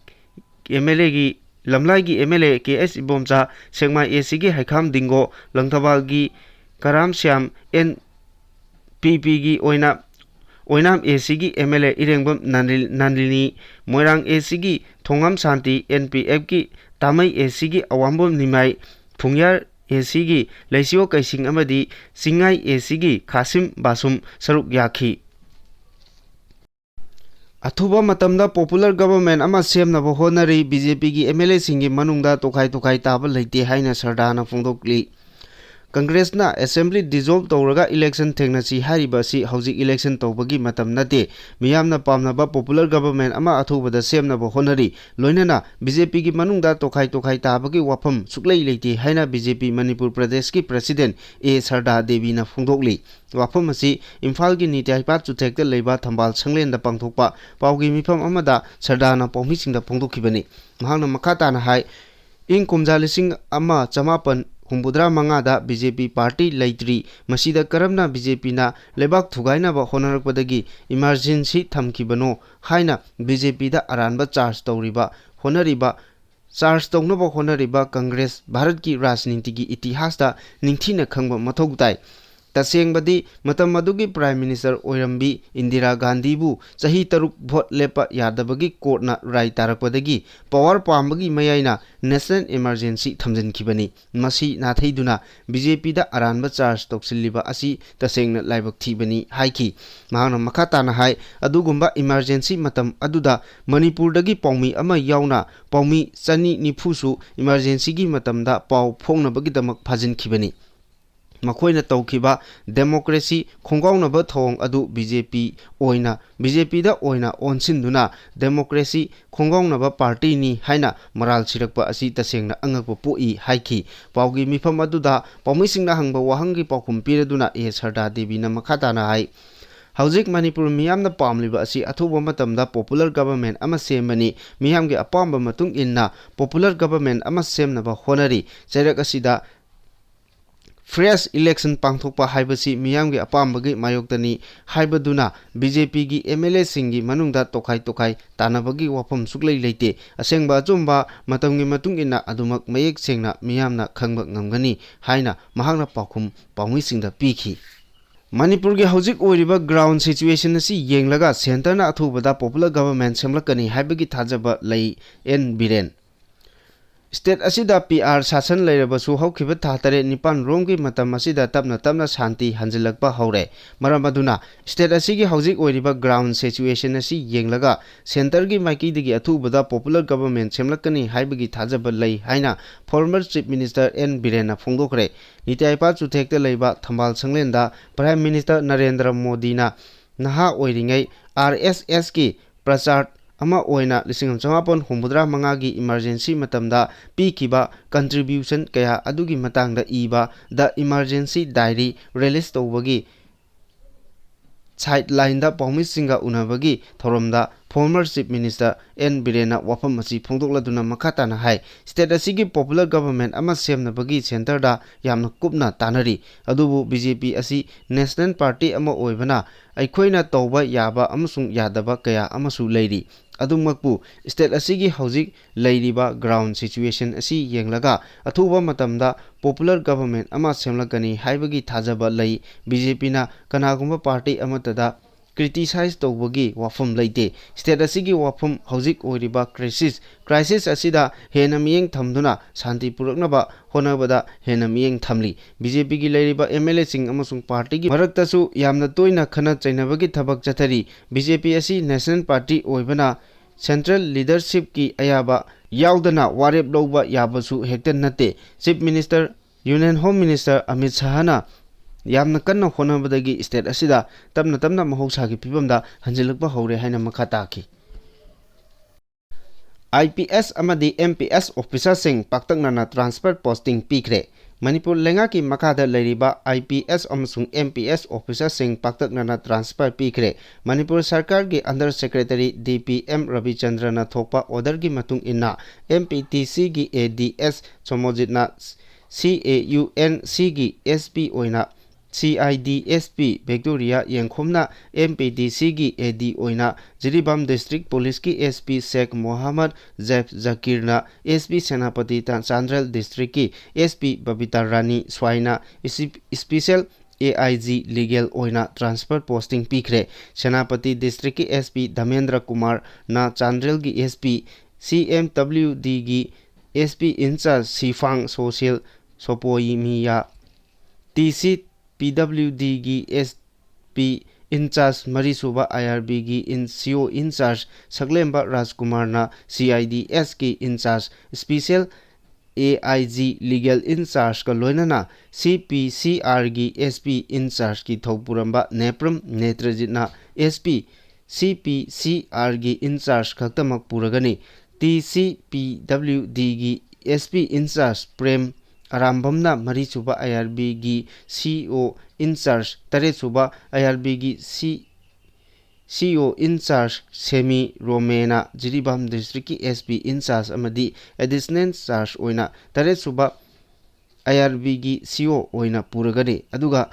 M L ꯑꯦꯒꯤ, ꯂꯝꯂꯥꯏꯒꯤ ꯑꯦꯝ ꯑꯦꯜ ꯑꯦ ꯀꯦ ꯑꯦꯁ ꯏꯕꯣꯝꯆꯥ, ꯁꯦꯛꯃꯥꯏ ꯑꯦ ꯁꯤꯒꯤ ꯍꯩꯈꯥꯝ ꯗꯤꯡꯒꯣ, ꯂꯪꯊꯕꯥꯜꯒꯤ ꯀꯔꯥꯝ ꯁ꯭ꯌꯥꯝ, ꯑꯦꯟ ꯄꯤ ꯄꯤꯒꯤ ꯑꯣꯏꯅ ꯑꯣꯏꯅꯥꯝ ꯑꯦ ꯁꯤꯒꯤ ꯑꯦꯝ ꯑꯦꯜ ꯑꯦ ꯏꯔꯦꯡꯕꯝ ꯅꯟꯗꯤ-, ꯅꯟꯗꯤꯅꯤ, ꯃꯣꯏꯔꯥꯡ ꯑꯦ ꯁꯤꯒꯤ ꯊꯣꯉꯝ ꯁꯥꯟꯇꯤ, ꯑꯦꯟ ꯄꯤ ꯑꯦꯐꯀꯤ ꯇꯥꯃꯩ ꯑꯦ ꯁꯤꯒꯤ ꯑꯋꯥꯡꯕꯝ ꯅꯤꯃꯥꯏ, ꯐꯨꯡꯌꯥꯔ ꯑꯦ ꯁꯤꯒꯤ ꯂꯩꯁꯤꯌꯣ ꯀꯩꯁꯤꯡ ꯑꯃꯗꯤ ꯆꯤꯡꯉꯥꯏ ꯑꯦ ꯁꯤꯒꯤ ꯈꯥꯁꯤꯝ ꯕꯥꯁꯨꯝ ꯁꯔꯨꯛ ꯌꯥꯈꯤ꯫ ꯑꯊꯨꯕ ꯃꯇꯝꯗ popular government ꯑꯃ ꯁꯦꯝꯅꯕ ꯍꯣꯠꯅꯔꯤ꯫ ꯕꯤ ꯖꯦ ꯄꯤꯒꯤ ꯑꯦꯝ ꯑꯦꯜ ꯑꯦꯁꯤꯡꯒꯤ ꯃꯅꯨꯡꯗ ꯇꯣꯈꯥꯏ ꯇꯣꯈꯥꯏ ꯇꯥꯕ ꯂꯩꯇꯦ ꯍꯥꯏꯅ ꯁꯔꯗꯥꯅ ꯐꯣꯡꯗꯣꯛꯂꯤ꯫ ꯀꯪꯒ꯭ꯔꯦꯁꯅ assembly dissolve ꯇꯧꯔꯒ election ꯊꯦꯡꯅꯁꯤ ꯍꯥꯏꯔꯤꯕ ꯑꯁꯤ ꯍꯧꯖꯤꯛ election ꯇꯧꯕꯒꯤ ꯃꯇꯝ ꯅꯠꯇꯦ꯫ ꯃꯤꯌꯥꯝꯅ ꯄꯥꯝꯅꯕ popular government ꯑꯃ ꯑꯊꯨꯕꯗ ꯁꯦꯝꯅꯕ ꯍꯣꯠꯅꯔꯤ꯫ ꯂꯣꯏꯅꯅ ꯕꯤ ꯖꯦ ꯄꯤꯒꯤ ꯃꯅꯨꯡꯗ ꯇꯣꯈꯥꯏ ꯇꯣꯈꯥꯏ ꯇꯥꯕꯒꯤ ꯋꯥꯐꯝ ꯁꯨꯛꯂꯩ ꯂꯩꯇꯦ ꯍꯥꯏꯅ ꯕꯤ ꯖꯦ ꯄꯤ ꯃꯅꯤꯄꯨꯔ ꯄ꯭ꯔꯗꯦꯁꯀꯤ president ꯑꯦ ꯁꯔꯗꯥ ꯗꯦꯕꯤꯅ ꯐꯣꯡꯗꯣꯛꯂꯤ꯫ ꯋꯥꯐꯝ ꯑꯁꯤ ꯏꯝꯐꯥꯜꯒꯤ ꯅꯤꯇ꯭ꯌꯥꯏꯄꯥꯠ ꯆꯨꯊꯦꯛꯇ ꯂꯩꯕ ꯊꯝꯕꯥꯜ ꯁꯪꯂꯦꯟꯗ ꯄꯥꯡꯊꯣꯛꯄ ꯄꯥꯎꯒꯤ ꯃꯤꯐꯝ ꯑꯃꯗ ꯁꯔꯗꯥꯅ ꯄꯥꯎꯃꯤꯁꯤꯡꯗ ꯐꯣꯡꯗꯣꯛꯈꯤꯕꯅꯤ꯫ ꯃꯍꯥꯛꯅ ꯃꯈꯥ ꯇꯥꯅ ꯍꯥꯏ, ꯏꯪ ꯀꯨꯝꯖꯥ ꯂꯤꯁꯤꯡ ꯑꯃ ꯆꯃꯥꯄꯟ ꯍꯨꯝꯐꯨꯇꯔꯥ ꯃꯉꯥꯗ ꯕꯤ ꯖꯦ ꯄꯤ party ꯂꯩꯇ꯭ꯔꯤ꯫ ꯃꯁꯤꯗ ꯀꯔꯝꯅ ꯕꯤ ꯖꯦ ꯄꯤꯅ ꯂꯩꯕꯥꯛ ꯊꯨꯒꯥꯏꯅꯕ ꯍꯣꯠꯅꯔꯛꯄꯗꯒꯤ emergency ꯊꯝꯈꯤꯕꯅꯣ ꯍꯥꯏꯅ ꯕꯤ ꯖꯦ ꯄꯤꯗ ꯑꯔꯥꯟꯕ charge ꯇꯧꯔꯤꯕ, ꯍꯣꯠꯅꯔꯤꯕ, charge ꯇꯧꯅꯕ ꯍꯣꯠꯅꯔꯤꯕ ꯀꯪꯒ꯭ꯔꯦꯁ ꯚꯥꯔꯠꯀꯤ ꯔꯥꯖꯅꯤꯇꯤꯒꯤ ꯏꯇꯤꯍꯥꯁꯇ ꯅꯤꯡꯊꯤꯅ ꯈꯪꯕ ꯃꯊꯧ ꯇꯥꯏ꯫ ꯇꯁꯦꯡꯕꯗꯤ, ꯃꯇꯝ ꯑꯗꯨꯒꯤ Prime Minister ꯑꯣꯏꯔꯝꯕꯤ ꯏꯟꯗꯤꯔꯥ ꯒꯥꯟꯙꯤꯕꯨ ꯆꯍꯤ ꯇꯔꯨꯛ vote ꯂꯦꯞꯄ ꯌꯥꯗꯕꯒꯤ courtꯅ ꯔꯥꯏ ꯇꯥꯔꯛꯄꯗꯒꯤ power ꯄꯥꯝꯕꯒꯤ ꯃꯌꯥꯏꯅ national emergency ꯊꯝꯖꯤꯟꯈꯤꯕꯅꯤ꯫ ꯃꯁꯤ ꯅꯥꯊꯩꯗꯨꯅ ꯕꯤ ꯖꯦ ꯄꯤꯗ ꯑꯔꯥꯟꯕ charge ꯇꯧꯁꯤꯜꯂꯤꯕ ꯑꯁꯤ ꯇꯁꯦꯡꯅ ꯂꯥꯏꯕꯛ ꯊꯤꯕꯅꯤ ꯍꯥꯏꯈꯤ꯫ ꯃꯍꯥꯛꯅ ꯃꯈꯥ ꯇꯥꯅ ꯍꯥꯏ, ꯑꯗꯨꯒꯨꯝꯕ emergency ꯃꯇꯝ ꯑꯗꯨꯗ ꯃꯅꯤꯄꯨꯔꯗꯒꯤ ꯄꯥꯎꯃꯤ ꯑꯃ ꯌꯥꯎꯅ ꯄꯥꯎꯃꯤ ꯆꯅꯤ ꯅꯤꯐꯨꯁꯨ emergencyꯒꯤ ꯃꯇꯝꯗ ꯄꯥꯎ ꯐꯣꯡꯅꯕꯒꯤꯗꯃꯛ ꯐꯥꯖꯤꯟꯈꯤꯕꯅꯤ꯫ ꯃꯈꯣꯏꯅ ꯇꯧꯈꯤꯕ democracy ꯈꯣꯡꯒꯥꯎꯅꯕ ꯊꯧꯑꯣꯡ ꯑꯗꯨ BJP ꯑꯣꯏꯅ, BJPꯗ ꯑꯣꯏꯅ ꯑꯣꯟꯁꯤꯟꯗꯨꯅ democracy ꯈꯣꯡꯒꯥꯎꯅꯕ partyꯅꯤ ꯍꯥꯏꯅ ꯃꯔꯥꯜ ꯁꯤꯔꯛꯄ ꯑꯁꯤ ꯇꯁꯦꯡꯅ ꯑꯉꯛꯄ ꯄꯣꯛꯏ ꯍꯥꯏꯈꯤ꯫ ꯄꯥꯎꯒꯤ ꯃꯤꯐꯝ ꯑꯗꯨꯗ ꯄꯥꯎꯃꯤꯁꯤꯡꯅ ꯍꯪꯕ ꯋꯥꯍꯪꯒꯤ ꯄꯥꯎꯈꯨꯝ ꯄꯤꯔꯗꯨꯅ A ꯁꯔꯗꯥ ꯗꯦꯕꯤꯅ ꯃꯈꯥ ꯇꯥꯅ ꯍꯥꯏ, ꯍꯧꯖꯤꯛ ꯃꯅꯤꯄꯨꯔ ꯃꯤꯌꯥꯝꯅ ꯄꯥꯝꯂꯤꯕ ꯑꯁꯤ ꯑꯊꯨꯕ ꯃꯇꯝꯗ popular government ꯑꯃ ꯁꯦꯝꯕꯅꯤ꯫ ꯃꯤꯌꯥꯝꯒꯤ ꯑꯄꯥꯝꯕ ꯃꯇꯨꯡ ꯏꯟꯅ popular government ꯑꯃ ꯁꯦꯝꯅꯕ ꯍꯣꯠꯅꯔꯤ꯫ ꯆꯩꯔꯛ ꯑꯁꯤꯗ fresh election ꯄꯥꯡꯊꯣꯛꯄ ꯍꯥꯏꯕꯁꯤ ꯃꯤꯌꯥꯝꯒꯤ ꯑꯄꯥꯝꯕꯒꯤ ꯃꯥꯌꯣꯛꯇꯅꯤ ꯍꯥꯏꯕꯗꯨꯅ BJPꯒꯤ MLAꯁꯤꯡꯒꯤ ꯃꯅꯨꯡꯗ ꯇꯣꯈꯥꯏ ꯇꯣꯈꯥꯏ ꯇꯥꯅꯕꯒꯤ ꯋꯥꯐꯝ ꯁꯨꯛꯂꯩ ꯂꯩꯇꯦ꯫ ꯑꯁꯦꯡꯕ ꯑꯆꯨꯝꯕ ꯃꯇꯝꯒꯤ ꯃꯇꯨꯡ ꯏꯟꯅ ꯑꯗꯨꯃꯛ ꯃꯌꯦꯛ ꯁꯦꯡꯅ ꯃꯤꯌꯥꯝꯅ ꯈꯪꯕ ꯉꯝꯒꯅꯤ ꯍꯥꯏꯅ ꯃꯍꯥꯛꯅ ꯄꯥꯎꯈꯨꯝ ꯄꯥꯎꯃꯤꯁꯤꯡꯗ ꯄꯤꯈꯤ꯫ ꯃꯅꯤꯄꯨꯔꯒꯤ ꯍꯧꯖꯤꯛ ꯑꯣꯏꯔꯤꯕ ground situation ꯑꯁꯤ ꯌꯦꯡꯂꯒ centreꯅ ꯑꯊꯨꯕꯗ popular government ꯁꯦꯝꯂꯛꯀꯅꯤ ꯍꯥꯏꯕꯒꯤ ꯊꯥꯖꯕ ꯂꯩ, ꯑꯦꯟ ꯕꯤꯔꯦꯟ꯫ State ꯑꯁꯤꯗ PR ꯁꯥꯁꯟ ꯂꯩꯔꯕꯁꯨ ꯍꯧꯈꯤꯕ ꯊꯥ ꯇꯔꯦꯠ ꯅꯤꯄꯥꯟ ꯔꯣꯝꯒꯤ ꯃꯇꯝ ꯑꯁꯤꯗ ꯇꯞꯅ ꯇꯞꯅ ꯁꯥꯟꯇꯤ ꯍꯟꯖꯤꯜꯂꯛꯄ ꯍꯧꯔꯦ꯫ ꯃꯔꯝ ꯑꯗꯨꯅ state ꯑꯁꯤꯒꯤ ꯍꯧꯖꯤꯛ ꯑꯣꯏꯔꯤꯕ ground situation ꯑꯁꯤ ꯌꯦꯡꯂꯒ centreꯒꯤ ꯃꯥꯏꯀꯩꯗꯒꯤ ꯑꯊꯨꯕꯗ popular government ꯁꯦꯝꯂꯛꯀꯅꯤ ꯍꯥꯏꯕꯒꯤ ꯊꯥꯖꯕ ꯂꯩ ꯍꯥꯏꯅ former Chief Minister ꯑꯦꯟ ꯕꯤꯔꯦꯟꯅ ꯐꯣꯡꯗꯣꯛꯈ꯭ꯔꯦ꯫ ꯅꯤꯇꯤ ꯑꯥꯌꯣꯒ ꯆꯨꯊꯦꯛꯇ ꯂꯩꯕ ꯊꯝꯕꯥꯜ ꯁꯪꯂꯦꯟꯗ Prime Minister ꯅꯔꯦꯟꯗ꯭ꯔ ꯃꯣꯗꯤꯅ ꯅꯍꯥ ꯑꯣꯏꯔꯤꯉꯩ RSSꯀꯤ ꯄ꯭ꯔꯆꯥꯔ ꯑꯃ ꯑꯣꯏꯅ ꯂꯤꯁꯤꯡ ꯑꯃ ꯆꯃꯥꯄꯟ ꯍꯨꯝꯐꯨꯇꯔꯥ ꯃꯉꯥꯒꯤ emergency ꯃꯇꯝꯗ ꯄꯤꯈꯤꯕ contribution ꯀꯌꯥ ꯑꯗꯨꯒꯤ ꯃꯇꯥꯡꯗ ꯏꯕ The Emergency Diary release ꯇꯧꯕꯒꯤ sidelineꯗ ꯄꯥꯎꯃꯤꯁꯤꯡꯒ ꯎꯅꯕꯒꯤ ꯊꯧꯔꯝꯗ former Chief Minister ꯑꯦꯟ ꯕꯤꯔꯦꯟꯅ ꯋꯥꯐꯝ ꯑꯁꯤ ꯐꯣꯡꯗꯣꯛꯂꯗꯨꯅ ꯃꯈꯥ ꯇꯥꯅ ꯍꯥꯏ, state ꯑꯁꯤꯒꯤ popular government ꯑꯃ ꯁꯦꯝꯅꯕꯒꯤ centreꯗ ꯌꯥꯝꯅ ꯀꯨꯞꯅ ꯇꯥꯟꯅꯔꯤ, ꯑꯗꯨꯕꯨ BJP ꯑꯁꯤ national party ꯑꯃ ꯑꯣꯏꯕꯅ ꯑꯩꯈꯣꯏꯅ ꯇꯧꯕ ꯌꯥꯕ ꯑꯃꯁꯨꯡ ꯌꯥꯗꯕ ꯀꯌꯥ ꯑꯃꯁꯨ ꯂꯩꯔꯤ꯫ ꯑꯗꯨꯃꯛꯄꯨ state ꯑꯁꯤꯒꯤ ꯍꯧꯖꯤꯛ ꯂꯩꯔꯤꯕ ground situation ꯑꯁꯤ ꯌꯦꯡꯂꯒ ꯑꯊꯨꯕ ꯃꯇꯝꯗ popular government ꯑꯃ ꯁꯦꯝꯂꯛꯀꯅꯤ ꯍꯥꯏꯕꯒꯤ ꯊꯥꯖꯕ ꯂꯩ꯫ BJPꯅ ꯀꯅꯥꯒꯨꯝꯕ party ꯑꯃꯠꯇꯗ criticize ꯇꯧꯕꯒꯤ ꯋꯥꯐꯝ ꯂꯩꯇꯦ꯫ State ꯑꯁꯤꯒꯤ ꯋꯥꯐꯝ ꯍꯧꯖꯤꯛ ꯑꯣꯏꯔꯤꯕ crisis, crisis ꯑꯁꯤꯗ ꯍꯦꯟꯅ ꯃꯤꯠꯌꯦꯡ ꯊꯝꯗꯨꯅ ꯁꯥꯟꯇꯤ ꯄꯨꯔꯛꯅꯕ ꯍꯣꯠꯅꯕꯗ ꯍꯦꯟꯅ ꯃꯤꯠꯌꯦꯡ ꯊꯝꯂꯤ꯫ BJPꯒꯤ ꯂꯩꯔꯤꯕ MLAꯁꯤꯡ ꯑꯃꯁꯨꯡ partyꯒꯤ ꯃꯔꯛꯇꯁꯨ ꯌꯥꯝꯅ ꯇꯣꯏꯅ ꯈꯠꯅ ꯆꯩꯅꯕꯒꯤ ꯊꯕꯛ ꯆꯠꯊꯔꯤ꯫ BJP ꯑꯁꯤ national party ꯑꯣꯏꯕꯅ central leadershipꯀꯤ ꯑꯌꯥꯕ ꯌꯥꯎꯗꯅ ꯋꯥꯔꯦꯞ ꯂꯧꯕ ꯌꯥꯕꯁꯨ ꯍꯦꯛꯇ ꯅꯠꯇꯦ꯫ Chief Minister Union Home Minister Amit Shahꯅ ꯌꯥꯝꯅ ꯀꯟꯅ ꯍꯣꯠꯅꯕꯗꯒꯤ state ꯑꯁꯤꯗ ꯇꯞꯅ ꯇꯞꯅ ꯃꯍꯧꯁꯥꯒꯤ ꯐꯤꯕꯝꯗ ꯍꯟꯖꯤꯜꯂꯛꯄ ꯍꯧꯔꯦ ꯍꯥꯏꯅ ꯃꯈꯥ ꯇꯥꯈꯤ꯫ I P S ꯑꯃꯗꯤ M P S officerꯁꯤꯡ ꯄꯥꯛꯇꯛꯅꯅ transfer posting ꯄꯤꯈ꯭ꯔꯦ꯫ ꯃꯅꯤꯄꯨꯔ ꯂꯩꯉꯥꯛꯀꯤ ꯃꯈꯥꯗ ꯂꯩꯔꯤꯕ I P S ꯑꯃꯁꯨꯡ M P S officerꯁꯤꯡ ꯄꯥꯛꯇꯛꯅꯅ transfer ꯄꯤꯈ꯭ꯔꯦ꯫ ꯃꯅꯤꯄꯨꯔ ꯁꯔꯀꯥꯔꯒꯤ Under Secretary D P M ꯔꯕꯤꯆꯟꯗ꯭ꯔꯅ ꯊꯣꯛꯄ orderꯒꯤ ꯃꯇꯨꯡ ꯏꯟꯅ, M P T Cꯒꯤ A D S ꯁꯣꯃꯣꯖꯤꯠꯅ C A U N Cꯒꯤ S P ꯑꯣꯏꯅ, C I D S P Victoria ꯌꯦꯡꯈꯣꯝꯅ M P T Cꯒꯤ A D ꯑꯣꯏꯅ, Jiribam District Policeꯀꯤ S P Sheikh Mohammad Jef ꯖꯀꯤꯔꯅ S P Senapati ꯇ-, Chandel Districtꯀꯤ S P Babita ꯔꯥꯅꯤ ꯁ꯭ꯋꯥꯏꯅ ꯏꯁꯤ-, Special A I G Legal ꯑꯣꯏꯅ transfer posting ꯄꯤꯈ꯭ꯔꯦ꯫ Senapati Districtꯀꯤ S P ꯙꯃꯦꯟꯗ꯭ꯔ ꯀꯨꯃꯥꯔꯅ ꯆꯥꯟꯗꯦꯜꯒꯤ S P, C M W Dꯒꯤ S P in-charge ꯁꯤꯐꯥꯡ ꯁꯣꯁꯦꯜ ꯁꯣꯄꯣꯌꯤꯃꯤꯌꯥ, T C P W Dꯒꯤ S P in-charge ꯃꯔꯤꯁꯨꯕ I R Bꯒꯤ in-, C O in-charge ꯁꯛꯂꯦꯝꯕ ꯔꯥꯖꯀꯨꯃꯥꯔꯅ C I D Sꯀꯤ in-charge Special A I G Legal in-chargeꯀ ꯂꯣꯏꯅꯅ C P C Rꯒꯤ S P in-chargeꯀꯤ ꯊꯧ ꯄꯨꯔꯝꯕ Nepram ꯅꯦꯇ꯭ꯔꯖꯤꯠꯅ S P, C P C Rꯒꯤ in-charge ꯈꯛꯇꯃꯛ ꯄꯨꯔꯒꯅꯤ꯫ T C P W Dꯒꯤ S P in-charge ꯄ꯭ꯔꯦꯝ ꯑꯔꯥꯝꯕꯝꯅ ꯃꯔꯤꯁꯨꯕ I R Bꯒꯤ C O in-charge, ꯇꯔꯦꯠꯁꯨꯕ I R Bꯒꯤ C, C O in-charge ꯁꯦꯃꯤ ꯔꯣꯃꯦꯅ ꯖꯤꯔꯤꯕꯥꯝ Districtꯀꯤ S P in-charge ꯑꯃꯗꯤ additional charge ꯑꯣꯏꯅ ꯇꯔꯦꯠꯁꯨꯕ I R Bꯒꯤ C O ꯑꯣꯏꯅ ꯄꯨꯔꯒꯅꯤ꯫ ꯑꯗꯨꯒ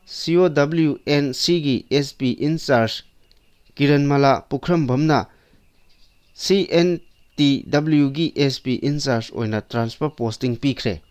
C O W N Cꯒꯤ S P in-charge ꯀꯤꯔꯟꯃꯂꯥ ꯄꯨꯈ꯭ꯔꯝꯕꯝꯅ C N T Wꯒꯤ S P in-charge ꯑꯣꯏꯅ transfer posting ꯄꯤꯈ꯭ꯔꯦ꯫